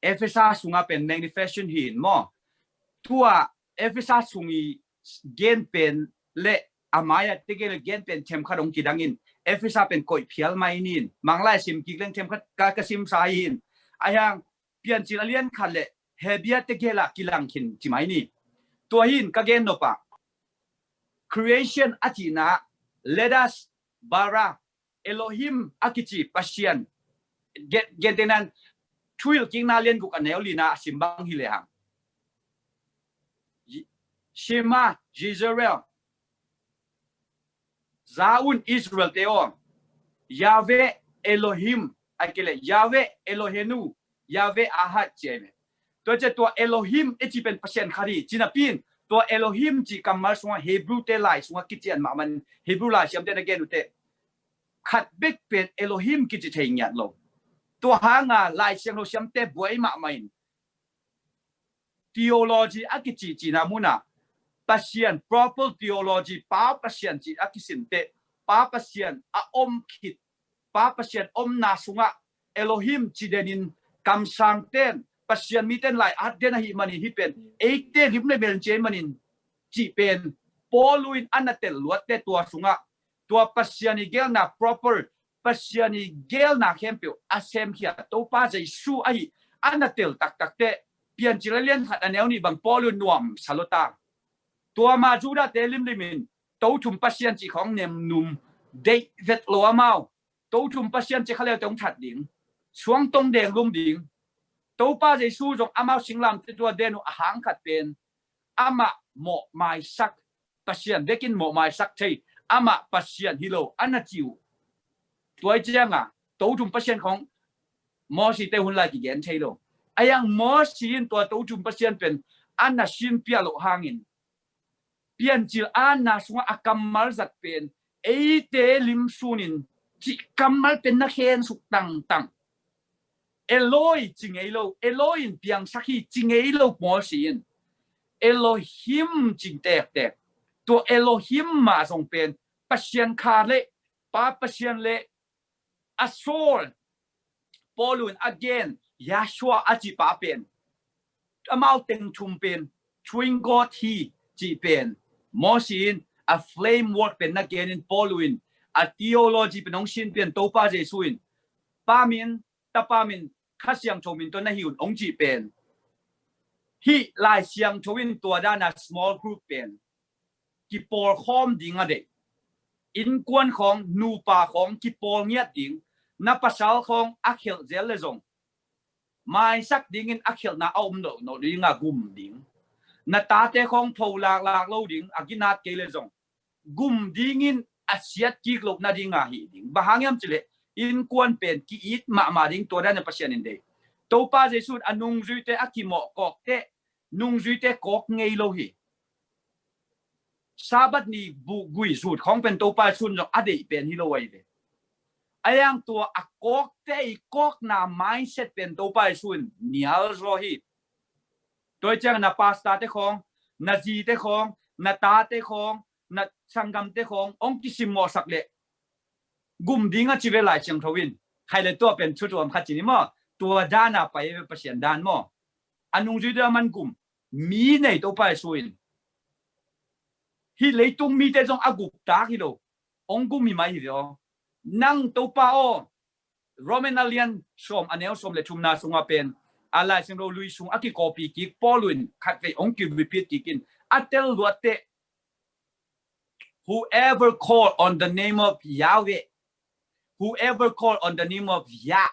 Efesa sungah pen manifestation hi in maw? Tua Efesa sung i gen pen le a mai-ah tegel gen pen themkhat hong kidangin Efesa pen koih phial mai nin, Manglai sim kik leng themkhat ka, ka simsa hi in. Ahi hang Piancil a lian khat le Hebru tegel ah kilang khin ci mai ni. Tua hi in ka gen nop ah creation a cihna, let us bara, Elohim a kici Pasian. Gen, gentehna in Thuhilhkikna lian guk a neu lina a sim bang hi le hang, Shema Yisrael, za un Israel te aw, Yahweh Elohim, ahih kei leh Yahweh Eloheinu, Yahweh Ahad ci ahi ve. Tua ciang tua Elohim i ci pen Pasian khat hi ci napi in, tua Elohim ci kammal sungah Hebru te lai sungah kician mahmah in, Hebru lai siamte na gen uh teh khat bek pen Elohim kici thei ngiat lo. Tua hanga Lai Siangtho siamte buai mahmah in, theology a kici cihna munah Pasian, proper theology, Pa Pasian ci a kisim teh Pa Pasian a om khit, Pa Pasian omna sungah Elohim ci denin kamsangten, Pasian miten lai at den ahih manin hih pen eite lim le mel ci ahih manin cih pen Paulu in a na tel luat teh tua sungah tua Pasian i gelna proper, Pasian i gelna khempeuh a semkhia Topa Jesu ahi a na tel taktak teh Piancil a lian khat a neu nih bang Paulu nuam sa lo ta. Tua ma Judah te limlim in Tothum Pasian cih khawng nemnum deih vet lo amau. Tothum Pasian cih kha leute hong that ding, suangtong deng lum ding. Topa Jesu zong amau singlamteh tua den uh a hang khat pen amah mawh maisak, Pasian vekin mawh maisak thei, amah Pasian hi lo a na ci uh. Tua ciangah Tothum Pasian khawng Mosi te hun lai kigen thei lo. Ahi hang Mosi in tua Tothum Pasian pen a na sinpia loh hangin Piancil a na sungah a kammal zat pen eite lim sunin cih kammal pen na khen suk tangtang. Eloi ci ngei lo, Eloi in piangsak hi ci ngei lo Mosi in. Elohim ci tektek. Tua Elohim mah zong pen Pasian kha le, Pa Pasian le, a sawl, Paulu in a gen Yahshua a cih pa pen amau teng thum pen Three God hi cih pen Mosi in a framework pen na gen in Paulu in a theology pen hong sin pen Topa Jesu in Pa min, Tapa min, Kha Siangtho min tawh na hi un hong cih pen hih Lai Siangtho in tua dana small group pen kipawlkhawm ding a deih. Innkuan khawng, nupa khawng kipawl ngiat ding. Na pasal khawng a khelh zel le zong maisak dingin a khelhna a om loh loh dinga gum ding. Na tate khawng pho laklak lo ding, a ginat kei le zong gum dingin a siat kik loh nadinga hih ding. Bang hang hiam cih leh innkuan pen ki-it mahmah ding, tua dana Pasian in deih. Topa Jesu in a nungzuite a kimawh kawk teh nungzuite kawk ngei lo hi. Sabbath ni bu gui zut khawng pen Topa Jesu in zong a deih pen hi lo ahi ve. Ahi hang tua a kawkte i kawkna mindset pen Topa Jesu in nial zaw hi. Tua ciang na pastor te khawng, na zi te khawng, na tate khawng, na sanggamte khawng hong kisimmawhsak leh gum ding a ci ve Lai Siangtho in. Khai le tua pen thu tuam khat ci ni maw? Tua dana pai ve Pasian dan maw? A nungzuite a man gum, mi nei Topa Jesu in. Hih leitung mite zong a guptak hi lo, hong gum hi mai hi ve aw. Nang Topa aw, Roman a lian sawm a neu sawm le thumna sungah pen a Lai Siangtho lui sung a kikopi kik Paulu in khatvei hong ki-repeat kik in a tel luat teh, whoever call on the name of Yahweh, whoever call on the name of Yah,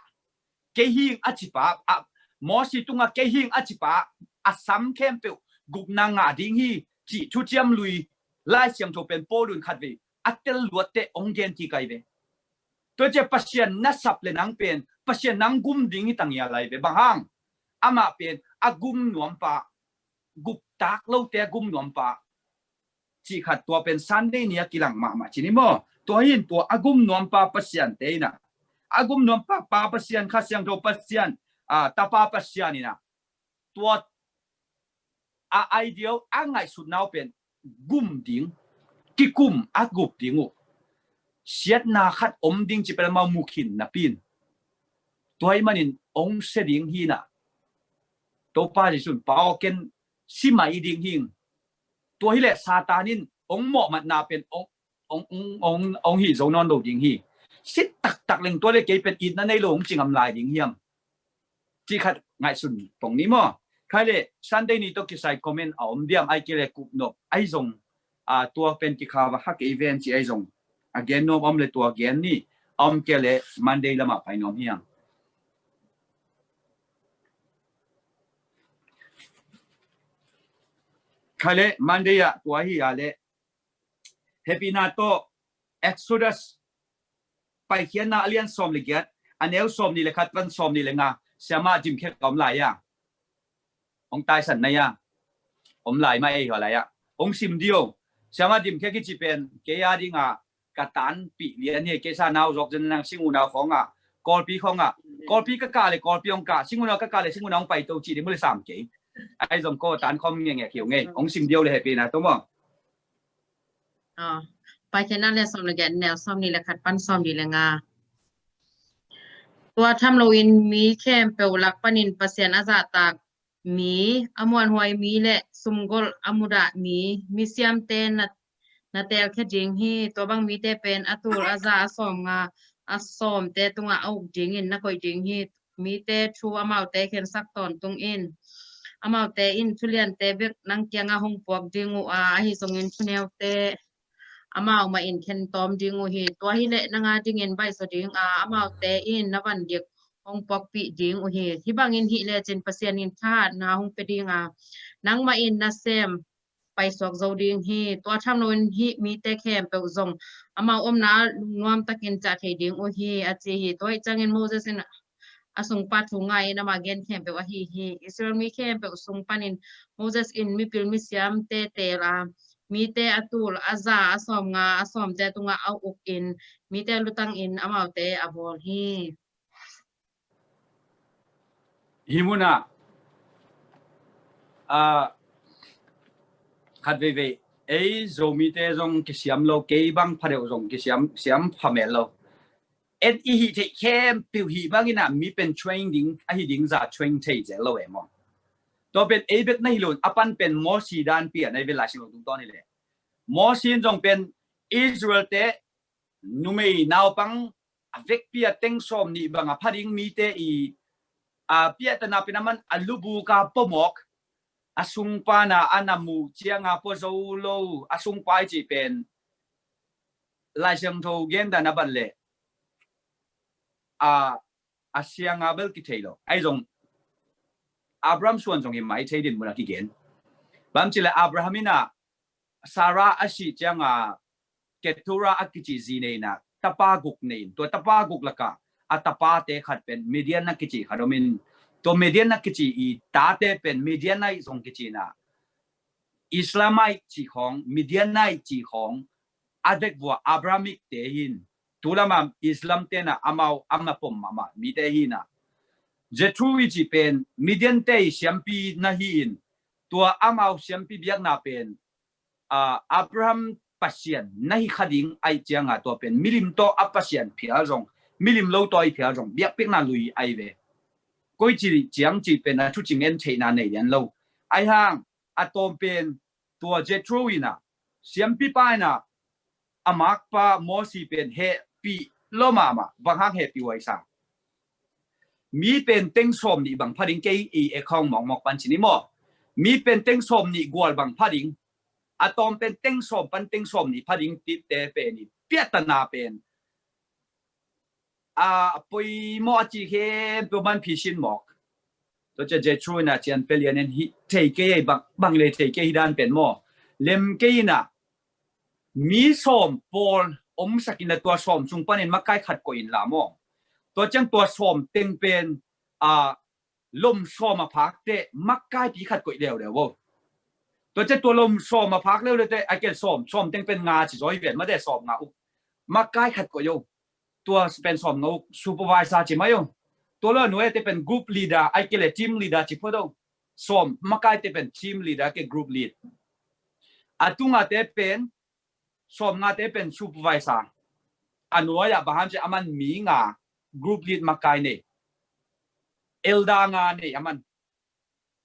kei hing a cipa, a, Mosi tunga kei hing a cipa a sam khempeuh gupna ngah ding hi cih thuciam lui Lai Siangtho pen Paulu in khatvei a tel luat teh hong gen kik ahi ve. Tua ciang Pasian na sap le nang pen Pasian nang gum ding hi tang hi a lai ve. Bang hang? Amah pen a gum nuampa, guptak lote a gum nuampa cih khat tua pen Sunday ni a kilang mahmah ci ni maw? Tua hi in tua a gum nuampa Pasian te in a, a gum nuam Pa, Pa Pasian, Kha Siangtho Pasian, a, Tapa Pasian in a, tua a ideal a ngaihsutna uh pen gum ding, kikum a gup ding uh, siatna khat om ding ci pen amau mu khin napi in, tua ahih manin ong sia ding hi na, Topa Jesu in, Pa aw, ken si mai ding hi ing. Tua hi leh Satan in ong mawhmatna pen ong, ong, ong, ong, ong hih zo nawn lo ding hi. Si taktak leng tua leh kei pen itna nei lo ong ci ngam lai ding hiam, cih khat ngaihsun pong ni maw. Khai leh Sunday ni tawh kisai comment a om diam, ahih kei leh kup nop ahi zong, a, tua pen kikha va kha kei ven ci ahi zong, a gen nuam om leh tua gen ni, a om kei leh Monday lamah pai nuam hiam. Khai leh Monday ah tua hi a leh, hehpihna tawh Exodus Paikhiatna a lian sawm le giat, a neu sawm nih le khat pan sawm nih le nga, Siamah Dim Khe ka om lai a, ong taisan na a, om lai mah ei hua lai a, ong sim dih o. Siamah Dim Khe kici pen kei a ding a ka tanpih lian hi. Kei sa nau zawk zen nang Sing U nau khawng a, Kawlpi khawng a, Kawlpi ka kah leh Kawlpi ong kah, Sing U nau ka kah leh Sing U nau ong paito cih ding mu leh sam kei. Ahi zong ko tan khawm ngenge khiu ngei, ong sim dih o leh hehpihna tawh maw. Paikhiatna a lian sawm le giat, neu sawm nih le khat pan sawm nih le nga. Tua tham loin mi khempeuh lak panin Pasian a zahtak mi, a muanhuai mi le sumgolh a mudah mi, misiamte na, na teelkhia ding hi. Tua bang mite pen a tul, a za, a sawmnga, a sawmte tungah a uk dingin na koih ding hi. Mite thu amaute khensak tawntung in, amaute in thuliante bek nang kiangah hong puak ding uh a, ahi zongin thuneute amau mah in khen tawm ding uh hi. Tua hi leh nang a dingin baihzaw ding a, amaute in na van dik hong puakpih ding uh hi. Hih bangin hih lecin Pasian in thahatna hong pia ding a, nangmah in na sem paisuak zo ding hi. Tua tham loin hih mite khempeuh zong amau omna ah lungnuam takin ciah thei ding uh hi, a ci hi. Tua ahih ciangin Moses in a sungpa thu ngai in amah gen khempeuh ahi hi. Israel mi khempeuh sung panin Moses in mipil misiamte teel a, mite a tul, a za, a sawmnga, a sawmte tungah a uk in, mite lutang in amaute a bawl hi. Hih munah, a, khat veivei ei Zomite zong kisiam lo, kei bang pha deuh zong kisiam, siam pha mel lo. En i hih theih khempeuh hih bangin a mi pen train ding, ahi ding za train thei zel lo e maw. Tua pen ei bek na hi lo in, a pan pen Mosi dan pi a na hi ve, Lai Siangtho tungtawn hi leh. Mosi in zong pen Israel-te numei naupang a vekpi a teng sawm nih bang a pha ding mite i, a, piahtana pen a man a lubuk a pua mawk, a sungpa na a na muh ciang a pua zo lo, a sungpa i cih pen Lai Siangtho gen dan a bat leh, a, a siang a bel kithei lo. Ahi zong Abraham suan zong hi mai thei din mun a kigen. Bang ci leh Abraham in a Sarah a sih ciang a Keturah a kici zi nei in a tapa guk nei in, tua tapa guk lakah a tapate khat pen Midian a kici khat om in, tua Midian a kici i tate pen Midianite zong kici in a, Islamite ci khawng, Midianite ci khawng, a vekvua Abrahamic te hi in, tu lam a Islam te in a amau a mapom mahmah mite hi in a. Jethro i cih pen Midian te i siampi na hi in, tua amau siampi biakna pen, a, Abraham Pasian na hi kha ding ahih ciang a, tua pen milim tawh a Pasian phial zong, milim lo tawh i phial zong biakpiakna lui ahi ve. Koici ciang cih pen a thuci ngen theihna nei lian lo. Ahi hang a tawm pen tua Jethro in a, siampipa in a, a makpa Mosi pen hehpih lua mahmah. Bang hang hehpih huai sa? Mi pen teng sawm nih bang pha ding, kei i account mawkmawk pan ci ni maw. Mi pen teng sawm nih gual bang pha ding, a tawm pen teng sawm pan teng sawm nih pha ding, tite pen i piahtana pen a poimawh a ci khempeuh man phisin mawk. Tua ciang Jethro in a cian pia lian in, hih thei kei ei, bang, bang le thei kei hi dan pen maw. Lem kei in a, mi sawm pawl omsak in a, tua sawm sung panin makai khat koih in la maw. Tua ciang tua sawm teng pen, a, lom sawm a phak teh makaipi khat koih leuleu o. Tua ciang tua lom sawm a phak leuleu teh, a ken sawm, sawm teng pen nga ci zaw hi ven, mate sawm nga uh. Makai khat koih o. tua pen sawm nga uk supervisor ci mai uh. Tua lo a nuai te pen group leader, ai ke le team leader ci phot uh. Sawm makaite pen team leader ke group lead. A tunga te pen sawm nga te pen supervisor. A nuai a bahan ci aman mi nga group lead makai nei. Elder nga nei aman.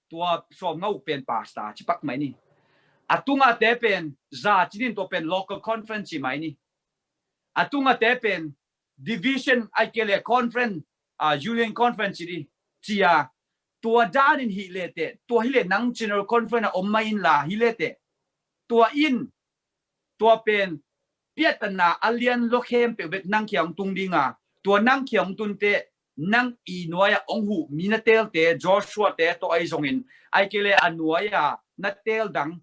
Tua sawm nga uk pen pastor ci pak mai ni. A tunga te pen za cinin tua pen local conference ci mai ni. A tunga te pen division ai ke le conference, a union conference ci di. Cia tua danin hi le te, tua hi le nang general conference a om mai in la hi le te. Tua in tua pen piatanna a lian lo khempeuh bek nang kiang tung dinga, tua nang kiang tun te nang i nuai a ong huh mi na tel te, Joshua te tawh ai zongin, ai ke le a nuai a na tel dang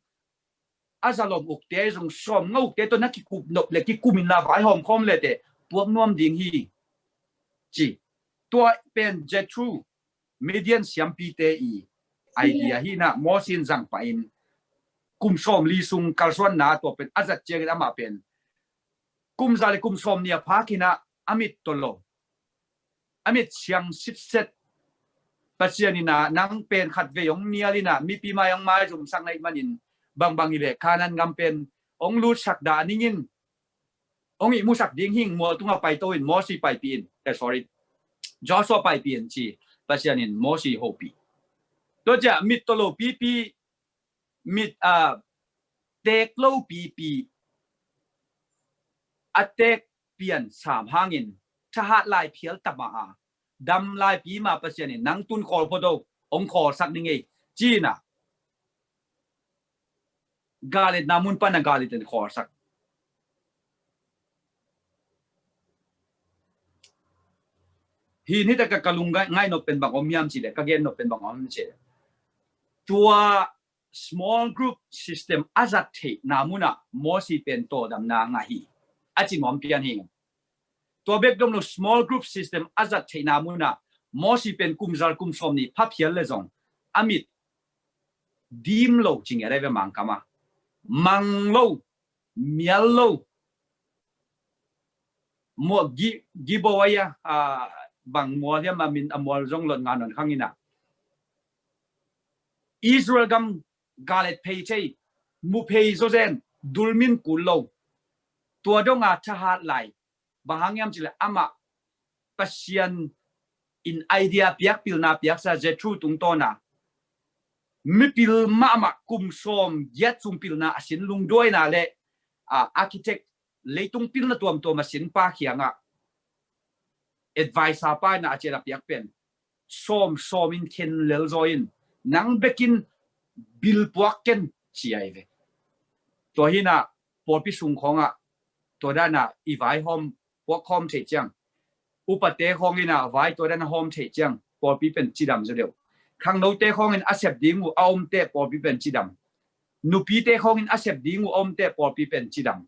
a zalom uk te ai zong sawm nga uk te tawh na kikup nop le kikum in la vaihawm khawm le te puak nuam ding hi ci. Tua pen Jethro Midian siampite i idea hi na, Mosi in zang pah in kum sawm li sung kalsuanna tua pen a zat ciangin amah pen kum za le kum sawm nih a phak hi na, a mit tolo, a mit siang sitset. Pasian in a nang pen khat vei ong nial in a mipi mai ong maizumsak na ih manin bangbang hi le Kanaan gam pen ong lutsak dah ningin ong ih musak ding hing mual tunga paito in Mosi paipih in, eh, sorry, Joshua paipih in ci Pasian in Mosi hopih. Tua cia mit tolo pipi, mit a tek lo pipi, a tek pian sam hangin thahat lai phial tama a dam lai pi ma Pasian in nang tun khawl photo ong khawlsak ni ngei cina. Galet na mun pana galet in khawlsak. Hi ni taka ka lung ngai nop pen bang om hiam ci le, ka gen nop pen bang om ci le. Tua small group system a zat theihna muna Mosi pen tawdamna ngah hi. A ci nuam pian hi. Tua bek dom lo small group system a zat theihna muna Mosi pen kum zal kum sawm nih phaphial le zong a mit dim lo ci ngia dai ve mangkama. Mang lo, mial lo. Mual gi, gi bo ai a, a, bang mual hiam a min a mual zong lot nga non khang ina. Israel gam galet phei thei, mu phei zo zen, dulmin kul lo. Tua donga thahat lai. Bang hang hiam ci le amah Pasian in idea piak, pilna piaksa Jethro tungtawna mipil mahmah kum sawm giat sung pilna a sin lungduaina le, a, architect leitung pilna tuamtuam a sin pa khiangah advisor pa ina a cian a piak pen sawm sawm in khen lel zaw in nang bekin bil puak ken ci ai ve. Tua hina pawlpi sung khawngah tua dana i vai hawm puak hawm theih ciang, upate khawng ina vai tua dana hawm theih ciang pawlpi pen cidam zaw deuh. Khangnote khawngin a sep ding uh a omte pawlpi pen cidam. Nupite khawngin a sep ding uh a omte pawlpi pen cidam.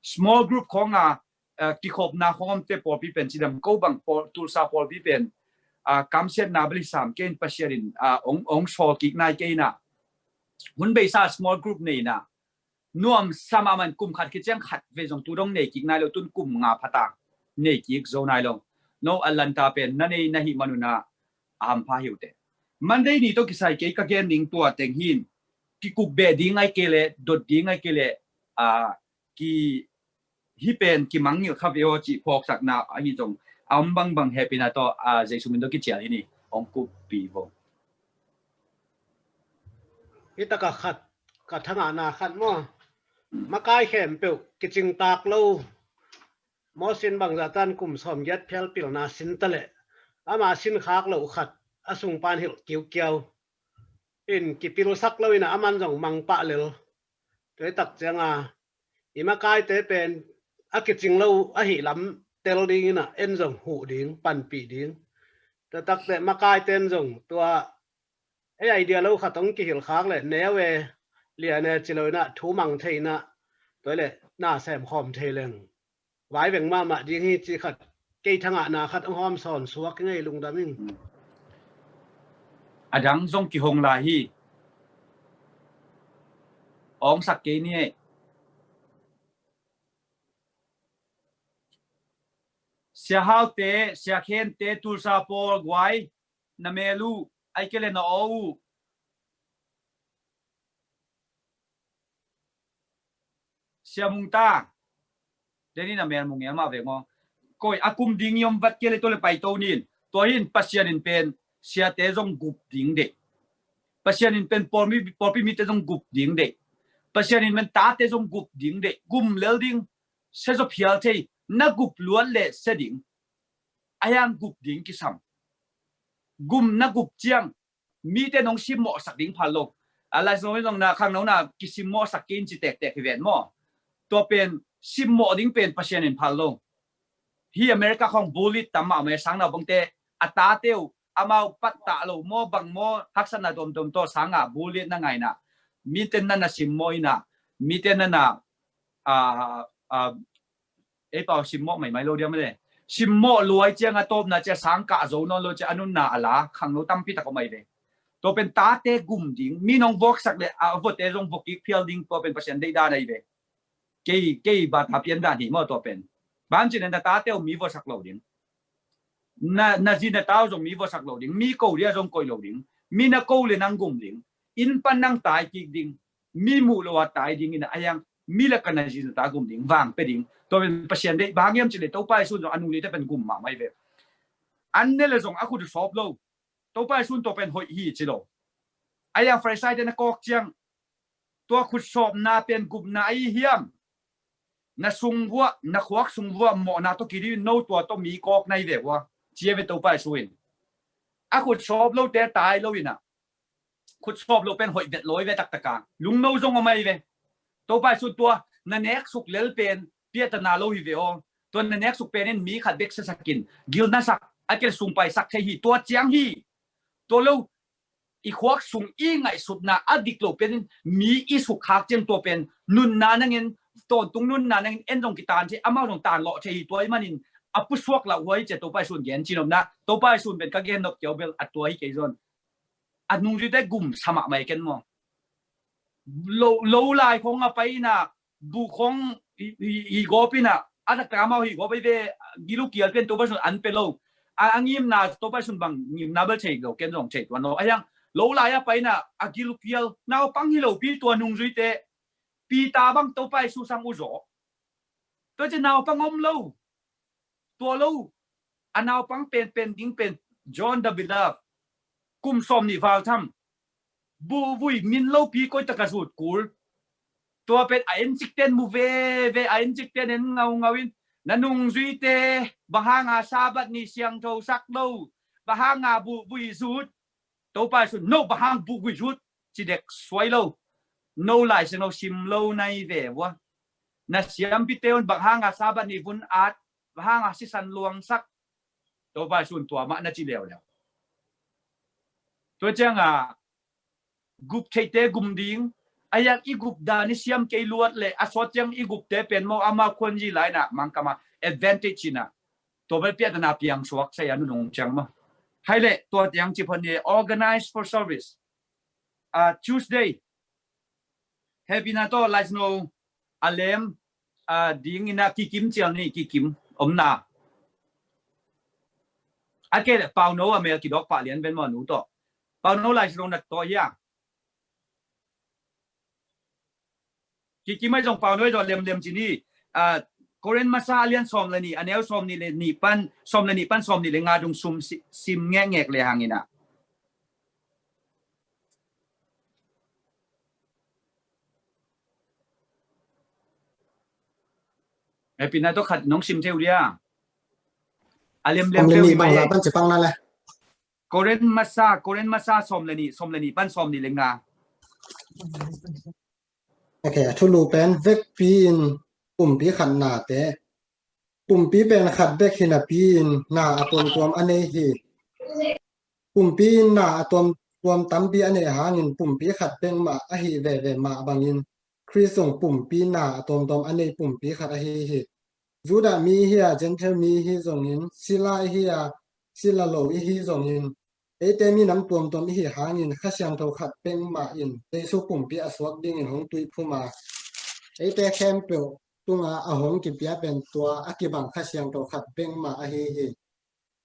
Small group khawnga, eh, kikhopna khawng omte pawlpi pen cidam. Ko bang pawl, Tulsa pawlpi pen, ah, kamsiatna bali sam kein Pasian in, ah, ong, ong sawl kik nai keina. Hun beisa small group neina nuam sama man kum khat khit ciang khat ve zong tu dong nei kik nai lo, tun kum nga phatang nei kik zo nai lo. No Atlanta pen na nei na hih manuna a hampha hi uh teh. Monday ni tawh kisai kei ka gen ding tua teng hin kikuk beh ding ai kei leh, dot ding ai kei leh, a, ki, hih pen kimangngilh kha ve aw cih phawksakna ahi zong a om bangbang hehpihna tawh, a, Jesu min tawh kicial hi ni. Ong kup pi vo. Hih taka khat ka thangahna khat maw? Makai khempeuh kicingtak lo. Mosi in bangzah tan kum sawm giat phial pilna sin ta leh ama sin khak loh khat a sung pan hilh kiukiau in kipilsak lo ina aman zong mangpah lel. Tua hi tak cianga i makaite pen a kicing lo ahi lam tel ding ina en zong huh ding, panpih ding. Tua takte makaite in zong tua ei idea lo khat ong kihilh khak le neu e, lian e ci lo ina thu mang thei ina, tua le na sem khawm thei leng vai veng mahmah ding hi ci khat, kei thangahna khat ong hawm sawn suak ngei lungdam ing. A dang zong kihong lai hi. Ong sak kei ni ei. Sia Haute, Sia Khente, Tulsa Paul, Guai, na mel uh, ai ke le na aw uh. Sia Mungta, deni na mel mungel mah veng aw. Koi a kum ding i om vat ke le tua le paito nin. Tua hin Pasian in pen siate zong gup ding deh. Pasian in pen pawlpi mite zong gup ding deh. Pasian in pen tate zong gup ding deh. Gum lel ding, sia zaw phial thei, na gup luat le sia ding. A yang gup ding kisam. Gum na gup ciang mite nong simmawhsak ding phal lo. A lai zong zong na khangno na kisimmawhsak kei in ci tektek hi ven maw. Tua pen simmawh ding pen Pasian in phal lo. Hi America khong bullet tam mahmah, sang naupangte a tate uh amau pattah lo maw bang maw haksatna tuamtuam tawh sanga bullet na ngaina. Mite na na simmawh ina, mite na na a, a, ei pau simmawh maimai lo diam le. Simmawh luai ciang a tawpna cia sang kah zo nawn lo cia a nunna a la khangno tampi tak om ai ve. Tua pen tate gum ding, mi nong vuaksak le a vuate zong vuakik phial ding, tua pen Pasian deih dan ai ve. Kei, kei bata pian dan hi maw tua pen. Bang cin na tate uh mi vuasak lo ding. Na, na zi na tau zong mi vuasak lo ding. Mi ko dia zong koih lo ding. Mi na ko le nang gum ding. Inn pan nang tai kik ding. Mi muh lo a tai ding ina a yang mi laka na zi na ta gum ding vang pe ding. Tua pen Pasian deih bang hiam ci le Topa Jesu zong a nung lite pen gum mahmah ai ve. An ne le zong a khut sawp lo. Topa Jesu tua pen hoih hi ci lo. A yang Farisai te na kawk ciang tua khut sawpna pen gupna ahi hiam? Na sungvuah, na khuak sungvuah mawhna tawh kidi no tua tawh mi kawk nai ve ua. Cia ve Topa Jesu in. A khut sawp lote tai lo ina. Khut sawp lo pen hoih vet lawi ve taktaka. Lungno zong om ai ve. Topa Jesu tua na nek suk lel pen piatana lo hi ve aw. Tua na nek suk pen in mi khat bek siasakin gilna sak a kel sungpai sak thei hi tua ciang hi. Tua lo i khuak sung i ngaihsutna a dik lo pen in mi i sukkhak ciang tua pen nunna nangin tawntung nunna nangin en zong kitan thei amau zong tan lawh thei hi tua i manin a pusuak lauh huai cia Topa Jesu in gen cinopna Topa Jesu in pen ka gen nop kiau bel a tua hi kei zon. A nungzuite gum sa mahmah i ken maw? Lo, lo lai khong a pai ina bu khong i, i, i gawp ina a taktak amau hi gawp ai ve. Gilu kial pen Topa Jesu in an pe lo. A, a ngimna Topa Jesu in bang ngimna bel thei lo ken zong thei tuan lo. A hiang lo lai a pai ina a gilu kial naupang hi lo pi tua nungzuite Peter bang Topa Jesu sang uh zaw. Tua ci naupang om lo. Tua lo a naupang penpen ding pen John the Beloved kum sawm nih val tham buhvui min lopi koitak a zut kul. Tua pen a encikten mu veve a encikten en ngaungau in na nungzuite bang hanga Sabbath ni siangtho sak lo, bang hanga buhvui zut. Topa Jesu in no bang hang buhvui zut ci dek suai lo. No Lai Siangtho sim lo nai ve vua. Na siampite un bang hanga Sabbath ni vun at, bang hanga sisan luangsak. Topa Jesu in tua mah na ci leuleu. Tua cianga gup theite gum ding a yak i gup dan i siam kei luat le a sawt ciang i gupte pen maw ama khuanzi laina mangkama advantage ina. Tua bel piatana piang suak sai a nunung ciang maw. Hai le tua tiang ci phon ni organize for service. A Tuesday. Happy na tawh Lai Siangtho a lem a ding ina kikim cial ni kikim omna. A ke le Pauno a mel kidok pah lian ven maw nu tawh. Pauno Lai Siangtho na tawh hia. Kikim ai zong Pauno ai zong lemlem ci ni. A Korin masa a lian sawm le ni a neu sawm ni le ni pan sawm le ni pan sawm ni le nga dung sum sim ngekngek le hang ina. Happy na tawh khat nong sim theu dia. A lemlem theu ni mai. Korin masa, Korin masa sawm le ni, sawm le ni pan sawm ni le nga. Ok, a thulu pen vekpi in pumpi khatnate. Pumpi pen khat bek hi napi in na a tuamtuam a nei hi. Pumpi in na a tuamtuam tampi a nei hangin pumpi khat bek mah ahi veve mah bangin Khrist zong pumpi na a tuamtuam a nei pumpi khat ahi hi. Judah mi hi a Gentile mi hi zongin, sila i hi a sila lo i hi zongin, eite minam tuamtuam i hi hangin Kha Siangtho khat peng mah in Jesu pumpi a suak dingin hong tuiphum a, eite khempeuh tunga a hong kipia pen tua a kibang Kha Siangtho khat bek mah ahi hi.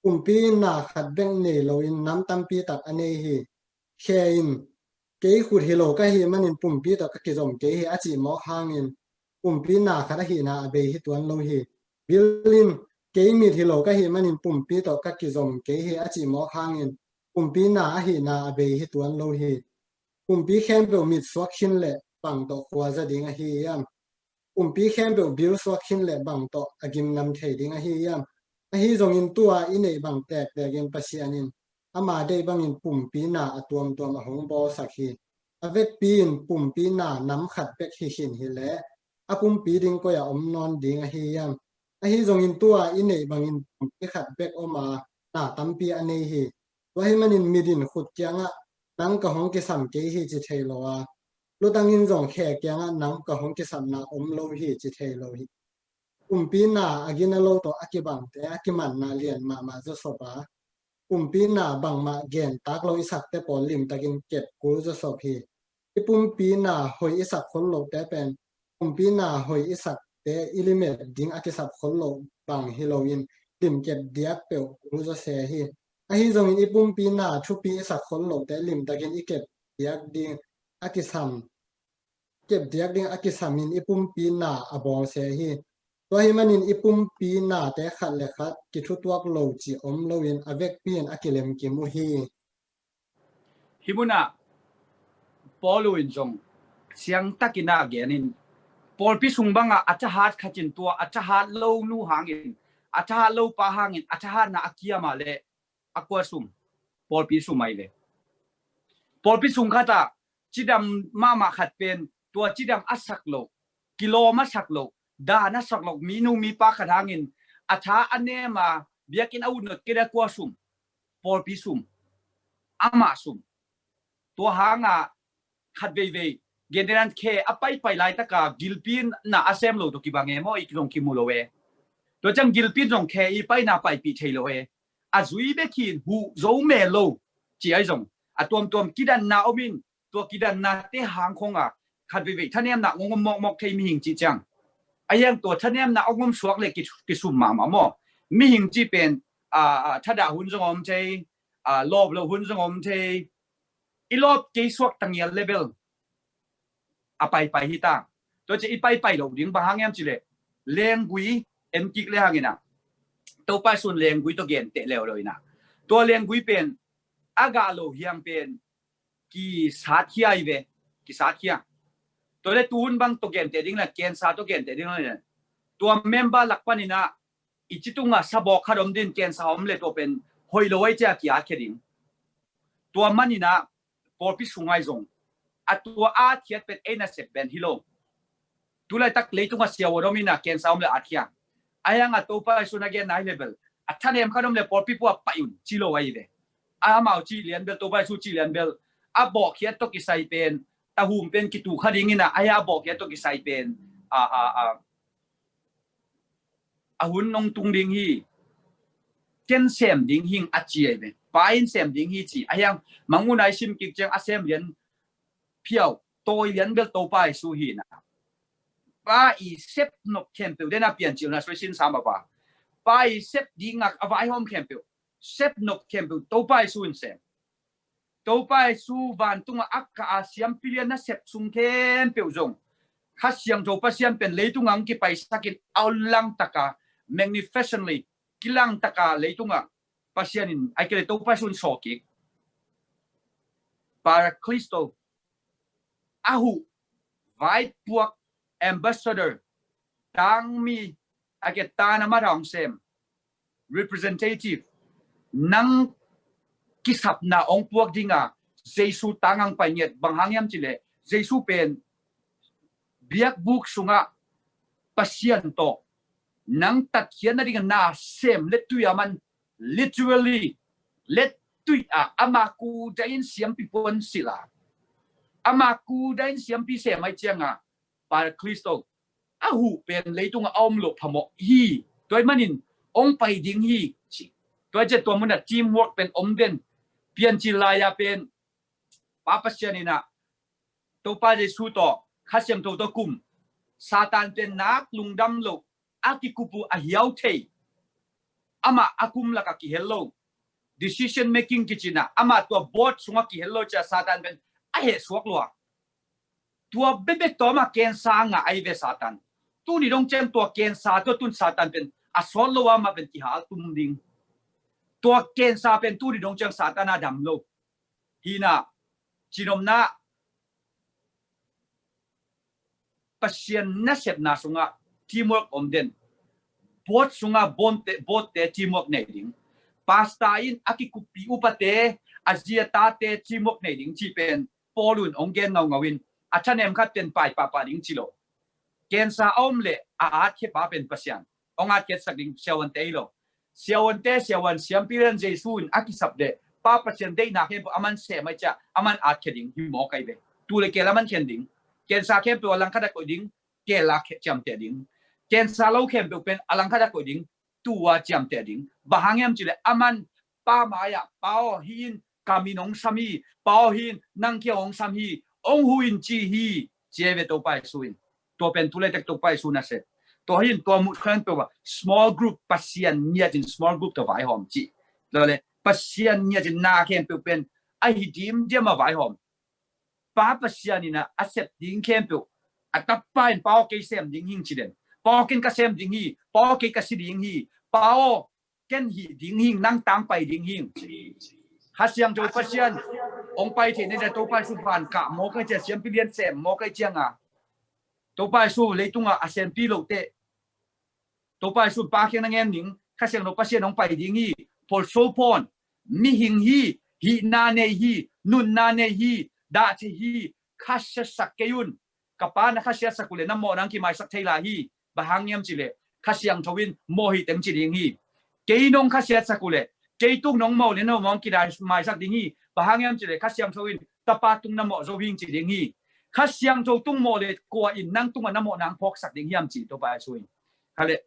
Kumpi na khat bek nei loin nam tampi tak a nei hi. Khe in, "Kei khut hi lo ka hih manin pumpi tawh ka kizom kei hi," a cih mawk hangin kumpi na khat ahihna a bei hi tuan lo hi. Bill in, "Kei mit hi lo ka hih manin pumpi tawh ka kizom kei hi," a cih mawk hangin kumpi na ahihna a bei hi tuan lo hi. Kumpi khempeuh mit suak khin leh bang tawh khuaza ding ahi hiam? Kumpi khempeuh bil suak khin leh bang tawh a gimnam thei ding ahi hiam? Ahi zongin tua i neih bang tektekin Pasian in ama deih bangin pumpi na a tuamtuam a hong bawlsak hi. A vekpi in pumpi na nam khat bek hi khin hileh a pumpi ding koi-ah om nawn ding ahi hiam? Ahi zongin tua i neih bangin pumpi khat bek om a, na tampi a nei hi. Tua hih manin mit in khut kiangah, "Nang ka hong kisam kei hi," ci thei lo a, lutang in zong khe kiangah, "Nang ka hong kisapna om lo hi," ci thei lo hi. Kumpi na a gina lo tawh a kibangte a kimanna lian mahmah zawsop a, kumpi na bangmah gen tak lo i sakte pawl limtakin kep kul zawsop hi. I pumpi na hoih i sak khol lohte pen kumpi na hoih i sakte i limet ding a kisap khol loh bang hi loin limkep diak peuh kul zaw se hi. Ahi zongin i pumpi na thupi i sak khol lohte limtakin i kep diak ding a kisam, kep diak ding a kisamin i pumpi na a bawl se hi. Tua hih manin i pumpi nate khat le khat kithutuak lo cih om loin a vekpi in a kilemkim uh hi. Hih munah Paul in zong siangtakin a genin, pawlpi sung bangah a thahat khat in tua a thahat lo nu hangin, a thahat lo pa hangin a thahatna a kiam a leh a kua sum? Pawlpi sum ahi ve. Pawlpi sung khatah cidam mahmah khat pen tua cidam a sak lo, kilawm a sak lo, dan a sak lo minu mipa khat hangin a tha a nem a biakinn a utnot kei a kua sum? Pawlpi sum, amah sum. Tua hanga khat veivei gentenan khe a paipai laitaka gilpi na a sem lo tawh kibang e maw, i zong kimu lo e. Tua ciang gilpi zong khe i paina paipih thei lo e. A zui bek hi in huh zo me lo ci ahi zong a tuamtuam kidanna om in, tua kidannate hang khonga khat veivei thanemna ngongom mawkmawk thei mihing cih ciang. A hiang tua thanemna ngongom suak le ki-, kisum mahmah maw. Mihing cih pen, a, a, thadah hun zong om thei, a, lawp lo hun zong om thei. I lawp kei suak tangial level a paipai hi ta. Tua ci i paipai lo ding bang hang hiam cileh, lenggui en kik le hangin a, Topa Jesu'n lenggui tawh genteh leuleu in a, tua lenggui pen a gah lo hiang pen kisat khia hi ve, kisat khia. Tua le tuhun bang tawh genteh ding le, cancer tawh genteh ding le, tua member lak panin a i ci tungah sabawk khat om din, cancer om le tua pen hoih lo ai cia ki-at khia ding. Tua manin a pawlpi sung ai zong a tua at khiat pen ei nasep ben hi lo. Tulaitak leitungah siavuan om in a cancer om le at khia. A hiang a Topa Jesu'n a genna hi level a thanem khat om le pawlpi pua pai un ci lo ahi ve. Amau cih lian bel, Topa Jesu cih lian bel, a bawhkhiat tawh kisai pen, tahum pen kitu kha ding in a, a hiang a bawhkhiat tawh kisai pen a, a, a, a hun nong tung ding hi, ken sem ding hing a ci ahi ve. Pa in sem ding hi ci. A hiang Mangmuhna i sim kik ciang a sem lian phiau, tawi lian bel Topa Jesu hi na. Pa i sep nop khempeuh den a piancilna soi sin sam a pa. Pa i sep ding a vaihawm khempeuh, sep nop khempeuh Topa Jesu in sem. Topa Jesu vantungah a kah a siampi lian nasep sung khempeuh zong Kha Siangtho Pasian pen leitungah ang kipaisakin a langtaka, magnificently kilangtaka leitungah Pasian in ai kele Topa Jesu'n sawkik. Parakletos, a huh, vaipuak, ambassador, tangmi, a ke tana matang sem, representative, nang kisapna ong puak dinga Jesu tangang pai ngiat. Bang hang hiam cileh, Jesu pen biakbuk sungah Pasian tawh nang tatkhiatna dingah na sem lettui a man, literally lettui a, ama kudain siampi puan sila, ama kudain siampi sem ai cianga Parakletos a huh pen leitunga a om loh phamawh hi. Tua i manin ong pai ding hi ci. Tua i ciah tua munah teamwork pen om den. Piancil lai-a pen Pa Pasian inah Topa Jesu tawh Kha Siangtho tawh kum Satan pen nak lungdam lo, a kikup uh a hiau thei, amah a kum lakah kihel lo, decision making kici-in ah amah tua board sungah kihel lo ci-a Satan pen a heh suak lua. Tua bekbek tawh amah cancer ngah ahi ve Satan. Tuni dong ciang tua cancer tua tun Satan pen a sawt lo a amah pen kihal tum ding. Tua cancer pen tuni dong ciang Satan a dam lo. Hi-in ah, cinomna, Pasian nasepna sungah teamwork om den. Board sungah board te, board te teamwork nei ding. Pastor in a kikuppih upate, a zi a tate teamwork nei ding cih pen Paul un hong gen ngaungau in, a thanem khat pen pai pahpah ding ci lo. Cancer a om leh a atkhia pa pen Pasian. Hong atkhiatsak ding siavuante hi lo. Siavuante, siavuan siampi lian Jesu in a kisap leh Pa Pasian deihna khempeuh aman sem ahih ciang aman atkhia ding hi mawk ahi ve. Tul le keel aman khen ding. Cancer khempeuh a langkhat ah koih ding, keel a khe-, ciamteh ding. Cancer lo khempeuh pen a langkhat ah koih ding, tua ciamteh ding. Bang hang hiam cih leh aman Pa mai-ah, Pa aw, hih in ka min hong sam hi, Pa aw, hih in nang kiang hong sam hi, hong huh in ci hi, ci ahi ve Topa Jesu in. Tua pen tu laitak Topa Jesu nasep. Tua hi in tua muh khempeuh ah small group, Pasian ngiat in small group tawh vaihawm cih. Tua leh Pasian ngiat in na khempeuh pen a hi dimdiam a vaihawm. Pa Pasian in ah a sep ding khempeuh, a tapa in, Pa aw, kei sem ding hing ci den. Pa aw, ken ka sem ding hi. Pa aw, kei ka si ding hi. Pa aw, ken hih ding hing, nang tang pai ding hing. Kha Siangtho Pasian hong pai theih nading Topa Jesu van kah mawk ahih ciang, siampi lian sem mawk ahih ciang a, Topa Jesu leitungah a sempi loh teh, Topa Jesu Pa kiang na ngen ning, Kha Siangtho Pasian hong pai ding hi. Pholso pawn, mihing hi, hihna nei hi, nunna nei hi, dah thei hi, khasiatsak kei un. Ka Pa na khasiatsak uh leh na mawhna hong kimaisak thei lai hi. Bang hang hiam cih leh Kha Siangtho in mawh hi teng ci ding hi. Kei nong khasiatsak uh leh, kei tung nong mawh leh na mawh hong kimaisak ding hi. Bang hang hiam cih leh Kha Siangtho in Tapa tung na mawh zo hing ci ding hi. Kha Siangtho tung mawh leh kua in nang tungah na mawhna hong phawksak ding hiam ci Topa Jesu in. Kha leh,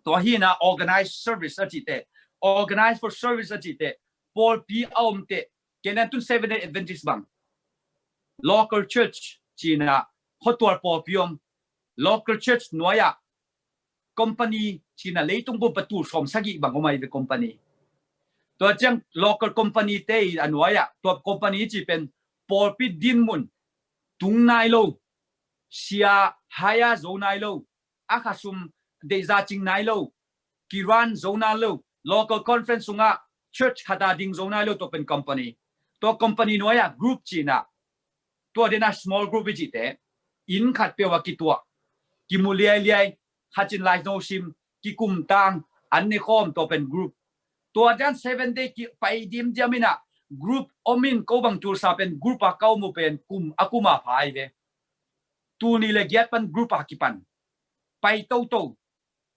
tua hi in ah organized service a cih teh, organized for service a cih teh, pawlpi a om teh, ken an tun Seventh Day Adventist bang, local church ci-in ah, khuatual pawlpi om, local church nuai-ah company ci-in ah leitung pumpi ah tul sawm sagih bang om ahi ve company. Tua ciang local company te a nuai-ah, tua company cih pen pawlpi dinmun tung nai lo, sia hire zo nai lo, a khasum deihza cing nai lo, kirun zo nai lo, local conference sungah church khat a ding zo nai lo, tua pen company. Tua company nuai-ah group ci-in ah, tua den a small group i cih teh, inn khat peuh ah kituah, kimu liailiai, khat in laino sim, kikum tang, an ne khawm, tua pen group. Tua den Seventh Day kipai dimdiam in ah, group om in, ko bang tulsa pen group ah ka om uh pen kum, a kum a pha ahi ve. Tul nih le giat pan group ah kipan. Pai toto.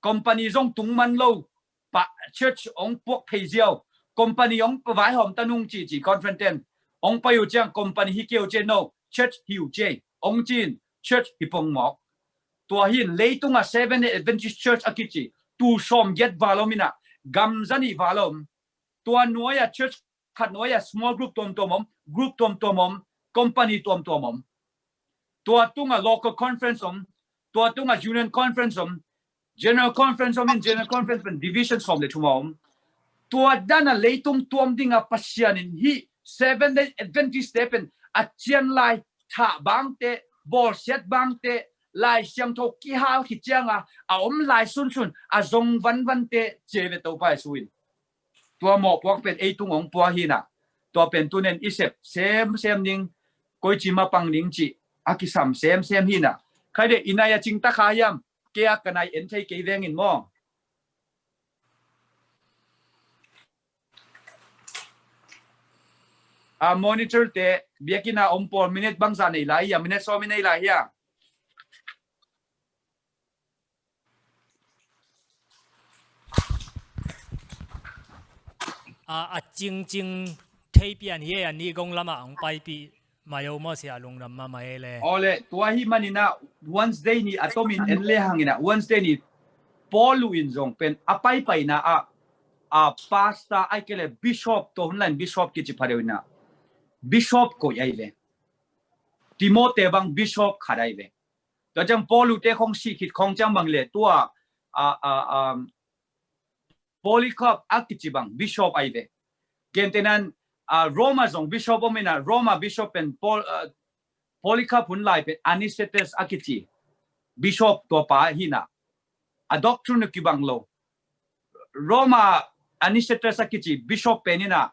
Company zong tung man lo, pa, church hong puak phei ziau. Company hong vaihawm ta nung ci ci conference ten. Hong pai uh ciang company hi kei uh ciang no, church hi uh ciang, hong ci-in church hi pong mawk. Tua hi in leitung ah Seventh Day Adventist Church a kici tul sawm giat val om in ah, gam za nih val om. Tua nuai-ah church khat nuai-ah small group tuamtuam om, group tuamtuam om, company tuamtuam om. Tua tungah local conference om, tua tungah union conference om, general conference om in, general conference pen division sawm le thum a om. Tua dan a leitung tuam ding a Pasian in hih Seventh Day Adventist te pen a cian lai, thah bangte, bawlsiat bangte, Lai Siangtho kihal khit ciang a, a om lai sunsun a zong vanvante ci ahi ve Topa Jesu in. Tua mawhpuak pen ei tung hong pua hi in ah, tua pen tu nen i sep semsem ding, koici mah pang ding cih a kisam semsem hi in ah. Khai deh, i nai a cing ta kha hiam? Kei a ka nai en thei kei veng in maw. A monitor te, biakinn a om pawl minute bangzah nei lai hia, minute sawm i nei lai hia? A, a cingcing thei pian hi e, a nih gong lamah hong paipih mai o maw sia, lungdam mahmah e le. Aw le, tua hi manin ah Wednesday ni a tomin en le hangin ah, Wednesday ni Paul uh in zong pen a paipaina ah, a pastor ai ke le bishop, tua hun lai-in bishop kici pha deuh in ah, bishop koih ai ve. Timothy bang bishop khat ai ve. Tua ciang Paul uh te khong sih khit khong ciang bang le tua, a, a, a, Polycarp a kici bang bishop ai ve. Gentehna in, a, Roma zong bishop om in a, Roma bishop pen Paul, a, Polycarp hun lai pen Anicetus a kici bishop tua pa hi na. A doctrine uh kibang lo. Roma Anicetus a kici bishop pen in a,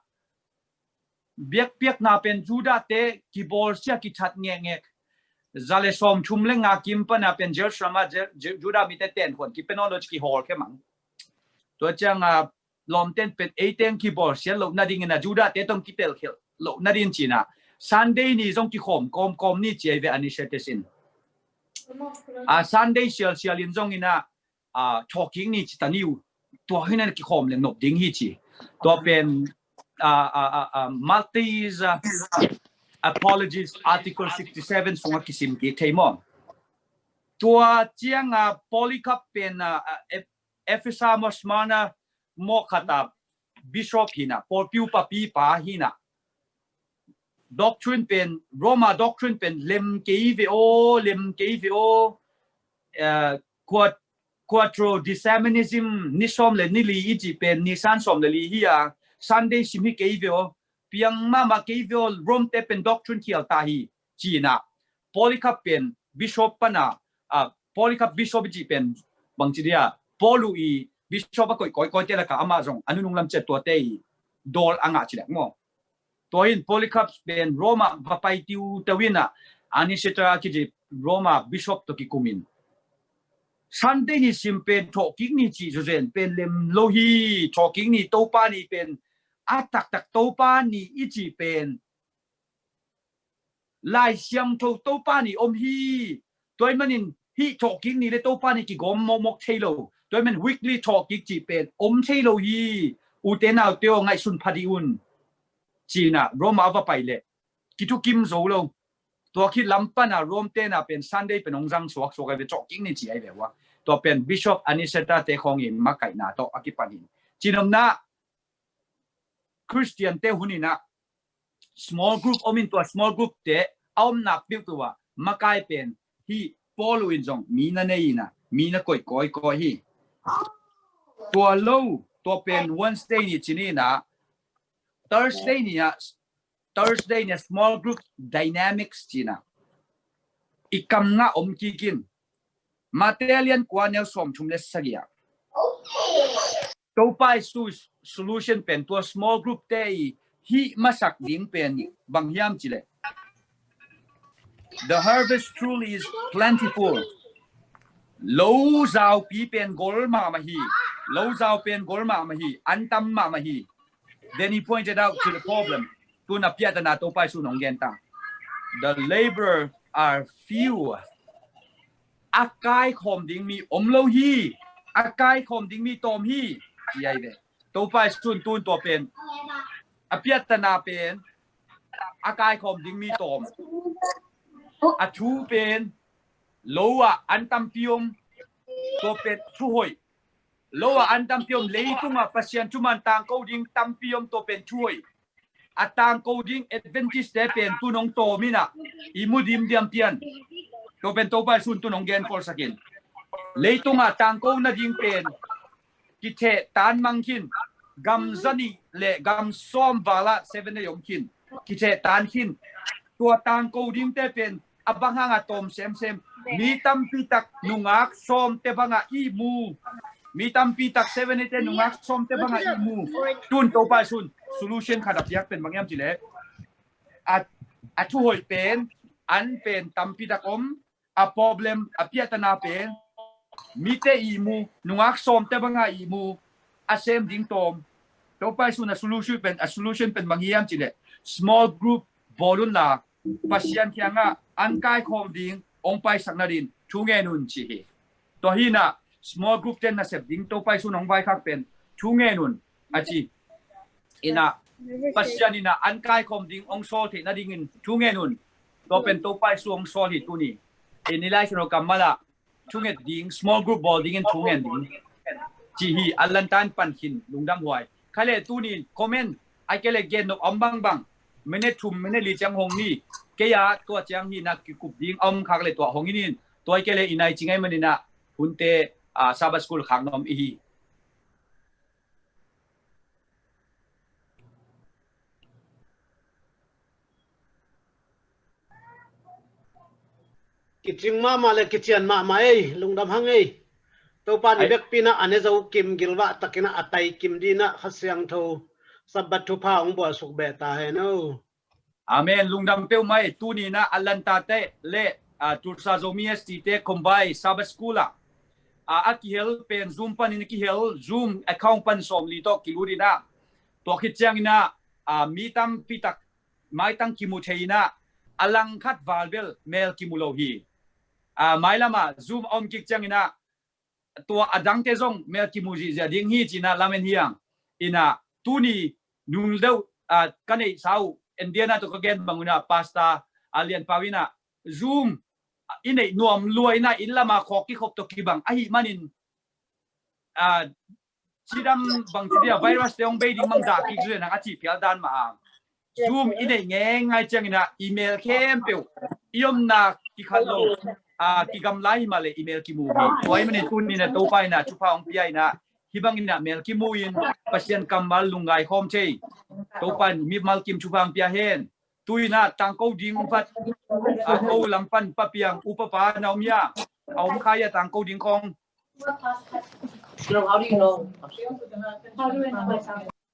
biakpiakna pen Judah te kibawlsia kithat ngekngek. Za le sawm thum le nga kim pana pen Jerusalem a Jer-, Jer-, Judah mite tenkhuan kipen on lo ci kihawl khe mang. Tua ciang a lawmten pen eiteng kibawlsia loh nading in a Judah te tong kitel khelh loh nading ci na. Sunday ni zong kikhawm kawmkawm ni ci ai ve Anicetus in. A Sunday sialsial in zong in a, a, thawhkik ni ci ta ni uh. Tua hi na kikhawm le nop ding hi ci. Tua pen, a, a, a, a, Martyrs, a, Apologies, Article sixty-seven sungah kisim kik thei maw. Tua ciang a Polycarp pen, a, a, Eph-, Ephesus maw Smyrna maw khat a bishop hi na, pawlpi upapi pa hi na. Doctrine pen, Roma doctrine pen lem kei ve aw, lem kei ve aw. Eh, quat-, Quattro Decimanism, ni sawm le ni li i ci pen, Nisan sawm le li hi a, Sunday sim hi kei ve aw. Piang mahmah kei ve aw, Rome te pen doctrine khial ta hi, ci na. Polycarp pen bishop pana, a, Polycarp bishop i ci pen bang ci dia, Paul uh i bishop a koih kawikawi te laka amah zong a nunung lam ciat tuate i dawl a ngah ci dek maw. Tua in Polycarp pen Roma va pai tiuteu in a, Anicetus a kici Roma bishop tawh kikum in. Sunday ni sim pen thawhkik ni ci zawzen pen lem lo hi, thawhkik ni Topa ni pen a taktak Topa ni i ci pen Lai Siangtho Topa ni om hi. Tua ahih manin hih thawhkik ni le Topa ni kigawm mawkmawk thei lo. Tua ahih manin weekly thawhkik cih pen om thei lo hi. Ute naute aw, ngaihsun pha dih un. Ci na Roma a va pai le kithukim zo lo. Tua khit lam pana Rome te na pen Sunday pen hong zang suaksuak ai ve, thawhkik ni ci ai ve ua. Tua pen Bishop Anicetus te khawng i makaihna tawh a kipan hi. Cinopna Christian te hun in a small group om in, tua small group te a omna peuhpeuh ah makai pen hih Paul uh in zong mi na nei in a, mi na koih kawikawi hi. Tua lo, tua pen Wednesday ni ci ni in a, Thursday ni ah, Thursday ni ah small group dynamics ci in a, i kam ngah om kik in. Mate a lian kua neu sawm thum le sagih ah Topa Jesu solution pen tua small group te i hih masak ding pen bang hiam cih leh, the harvest truly is plentiful. Lo zaupi pen gol mahmah hi. Lo zau pen gol mahmah hi. An tam mahmah hi. Then he pointed out to the problem. Tun a piahtana Topa Jesu in hong gen ta. The laborer are few. A kaikhawm ding mi om lo hi. A kaikhawm ding mi tawm hi. Ci ai ve. Topa Jesu in tun tua pen, a piahtana pen, a kaikhawm ding mi tawm. A thu pen, lo ah an tampi om. Tua pen thuhoih. Lo ah an tampi om, leitungah Pasian thuman tangko ding tampi om, tua pen thuhoih. A tangko ding Adventist te pen tun hong tawm in a, i mu dimdiam pian. Tua pen Topa Jesu in tun hong gen kolsak in. Leitungah tangko nading pen kitheh tan mang khin, gam zanih le gam sawm val ah Seven Day om khin, kitheh tan khin. Tua tangko ding te pen a bang hang a tawm semsem. Mi tampi tak nungak sawm te bang a i mu. Mi tampi tak Seven Day te nungak sawm te bang a i mu. Tun Topa Jesu in solution khat a piak pen bang hiam cih leh, a, a thuhoih pen, an pen tampi tak om, a problem, a piahtana pen, mite i mu, nungak sawm te bang a i mu, a sem ding tawm. Topa Jesu in a solution pen, a solution pen bang hiam cih leh, small group bawl un la, Pasian kiangah an kaikhawm ding hong paisak nading thu ngen un ci hi. Tua hi in a small group ten nasep ding Topa Jesu in hong vaikhak pen thu ngen un a ci. In a Pasian in a an kaikhawm ding hong sawl theih nadingin thu ngen un. Tua pen Topa Jesu hong sawl hi tuni. In i Lai Siangtho kammal ah thunget ding, small group bawl dingin thu ngen ding ci hi. A lantan pan khin lungdam huai. Kha le tuni comment, a ke le gen nop om bangbang, minute thum, minute li ciang hong ni. Kei a tua ciang hi na kikup ding om khak le tua hong in in. Tua i kei le i nai cing ai maninah hunte, ah, Sabbath School khak nuam i hi. Kicing mahmah le kician mahmah ei, lungdam hang ei. Topa ni bekpina a ne zo kim gilvah takina a tai kim dina Kha Siangtho Sabbath thupha hong bualsuk beh ta hen o. Amen. Lungdam peuhmah ei. Tunina Atlanta te le, ah, Tulsa Zomi S T te combine Sabbath School ah, ah, a kihel pen Zoom panin a kihel, Zoom account pan sawmli tawh kilut inah, tua khit cianginah, ah, mi tampi tak maitang kimu thei inah, a langkhat val bel mel kimu lo hi. Ah, mailamah Zoom a om kik cianginah tua a dangte zong mel kimu zihziah ding hi cinah lamen hiang. Inah tuni nung deuh, ah, ka neihsa uh Indiana tawh ka gen bang unah Pastor, ah, Lian Pau inah Zoom, ah, i neih nuam lua inah inn lama khawk kikhop tawh kibang ahi manin, ah, cidam bang cidia virus te hong bei ding bang dah kik zuenang a cih phial dan mah a. Zoom i neih ngeingai cianginah i mel khempeuh i omna kikhat lo, ah, kigamla hi mah le i mel kimu hi. Tua i manin tunina Topa inah thupha hong pia inah hih banginah mel kimu in Pasian kammal lungngai khawm thei Topa in mimal kim thupha hong pia hen. Tuinah tangko ding vat, ah, ko lam pan Pa Piang, upa pa na om hia? A om kha hia tangko ding khong?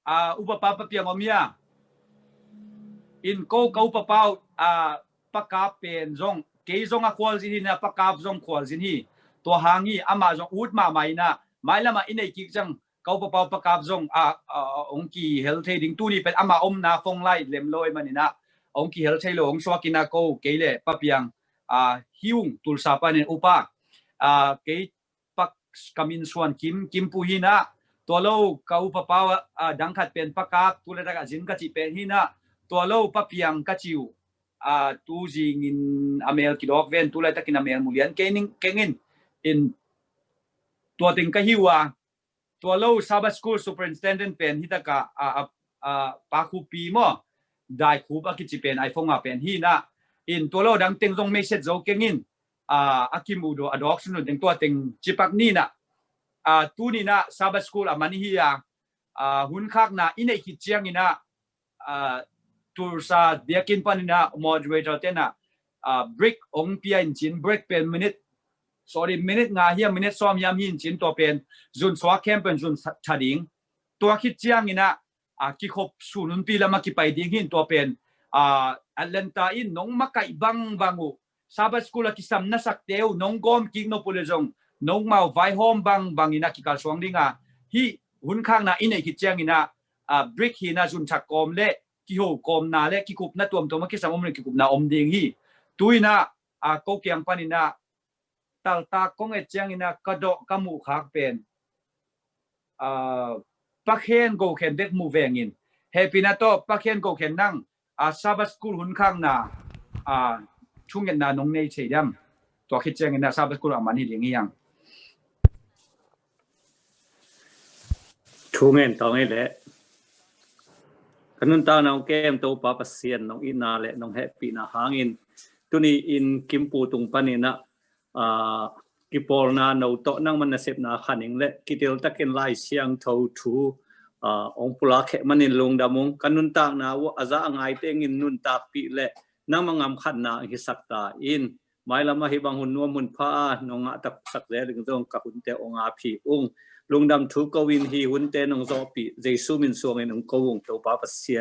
Ah, upa pa Pa Piang om hia? In ko ka upa pa uh, ah, Pa Kap pen zong, kei zong a khualzin hi inah Pa Kap zong khualzin hi. Tua hang hi amah zong ut mahmah inah mailamah i neih kik ciang ka upa pa uh Pa Kap zong, ah, ah, hong kihel thei ding, tuni pen ama omna phone line lem lo i maninah hong kihel thei lo, hong suak inah ko kei le Pa Piang, ah, hi ung Tulsa panin upa, ah, kei Pa Kam In Suan Kim, Kimpu hi inah, tua lo ka upa pa uh, ah, dangkhat pen Pa Kap, tu laitak a zin ka cih pen hi inah, tua lo Pa Piang ka cih uh, ah, tu zingin a mel kidawk ven, tu laitakin a mel mulian kei ning kengin, in tua teng ka hi uh a, tua lo Sabbath School Superintendent pen hi taka, a, a, a, Pa Khup pi maw, Dai Khup a kici pen iPhone a pen hi inah, in tua lo dang teng zong message zo kengin, a, a kimuh dawh a dawk sunun teng tua teng cipak ni inah, a, tuninah Sabbath School a man hi a, a, hun khakna i neih khit cianginah, ah, Tulsa biakinn paninah moderator tenah, ah, break hong pia in cin, break pen minute, sorry, minute nga hiam, minute sawm hiam hi in cin, tua pen zun suak khempeuh in zun tha ding. Tua khit cianginah, ah, kikhop sun hunpi lamah kipai ding hi in, tua pen, ah, Atlanta in nong makaih bangbang uh Sabbath School a kisam nasakte uh nong gawm kik nop uh le zong nongmau vaihawm bangbangin a kikalsuang dinga, hih hun khakna i neih khit cianginah, ah, break hinah zunthak kawm le kiho kawmna le kikupna tuamtuam a kisam om le kikupna om ding hi. Tuinah, ah, ko kiang paninah taltak kong et cianginah ka dawh ka muh khak pen, ah, pakhen gokhen bek mu vengin, hehpihna tawh pakhen gokhen nang, ah, Sabbath School hun khakna, ah, thungetna nong nei thei diam? Tua khit cianginah Sabbath School a man hi ding hi hang. Thungen tawng ei leh. Ka nuntakna hong kem Topa Pasian nong itna le nong hehpihna hangin tuni in Kimpu tung paninah, ah, kipawlna no tawh nangman nasepna khaning le kitel takin Lai Siangtho thu, ah, hong pulak kheh manin lungdam ung. Ka nuntakna uh a za a ngai tengin nuntakpih le nangma ngamkhatna hisak ta in, mailamah hih bang hun nuam hun pha a nong ngah taksak zel ding zong ka hunte hong ap hi ung. Lungdam thu ko in hih hunte nong zawhpih Jesu min suangin hong ko ung Topa Pasian.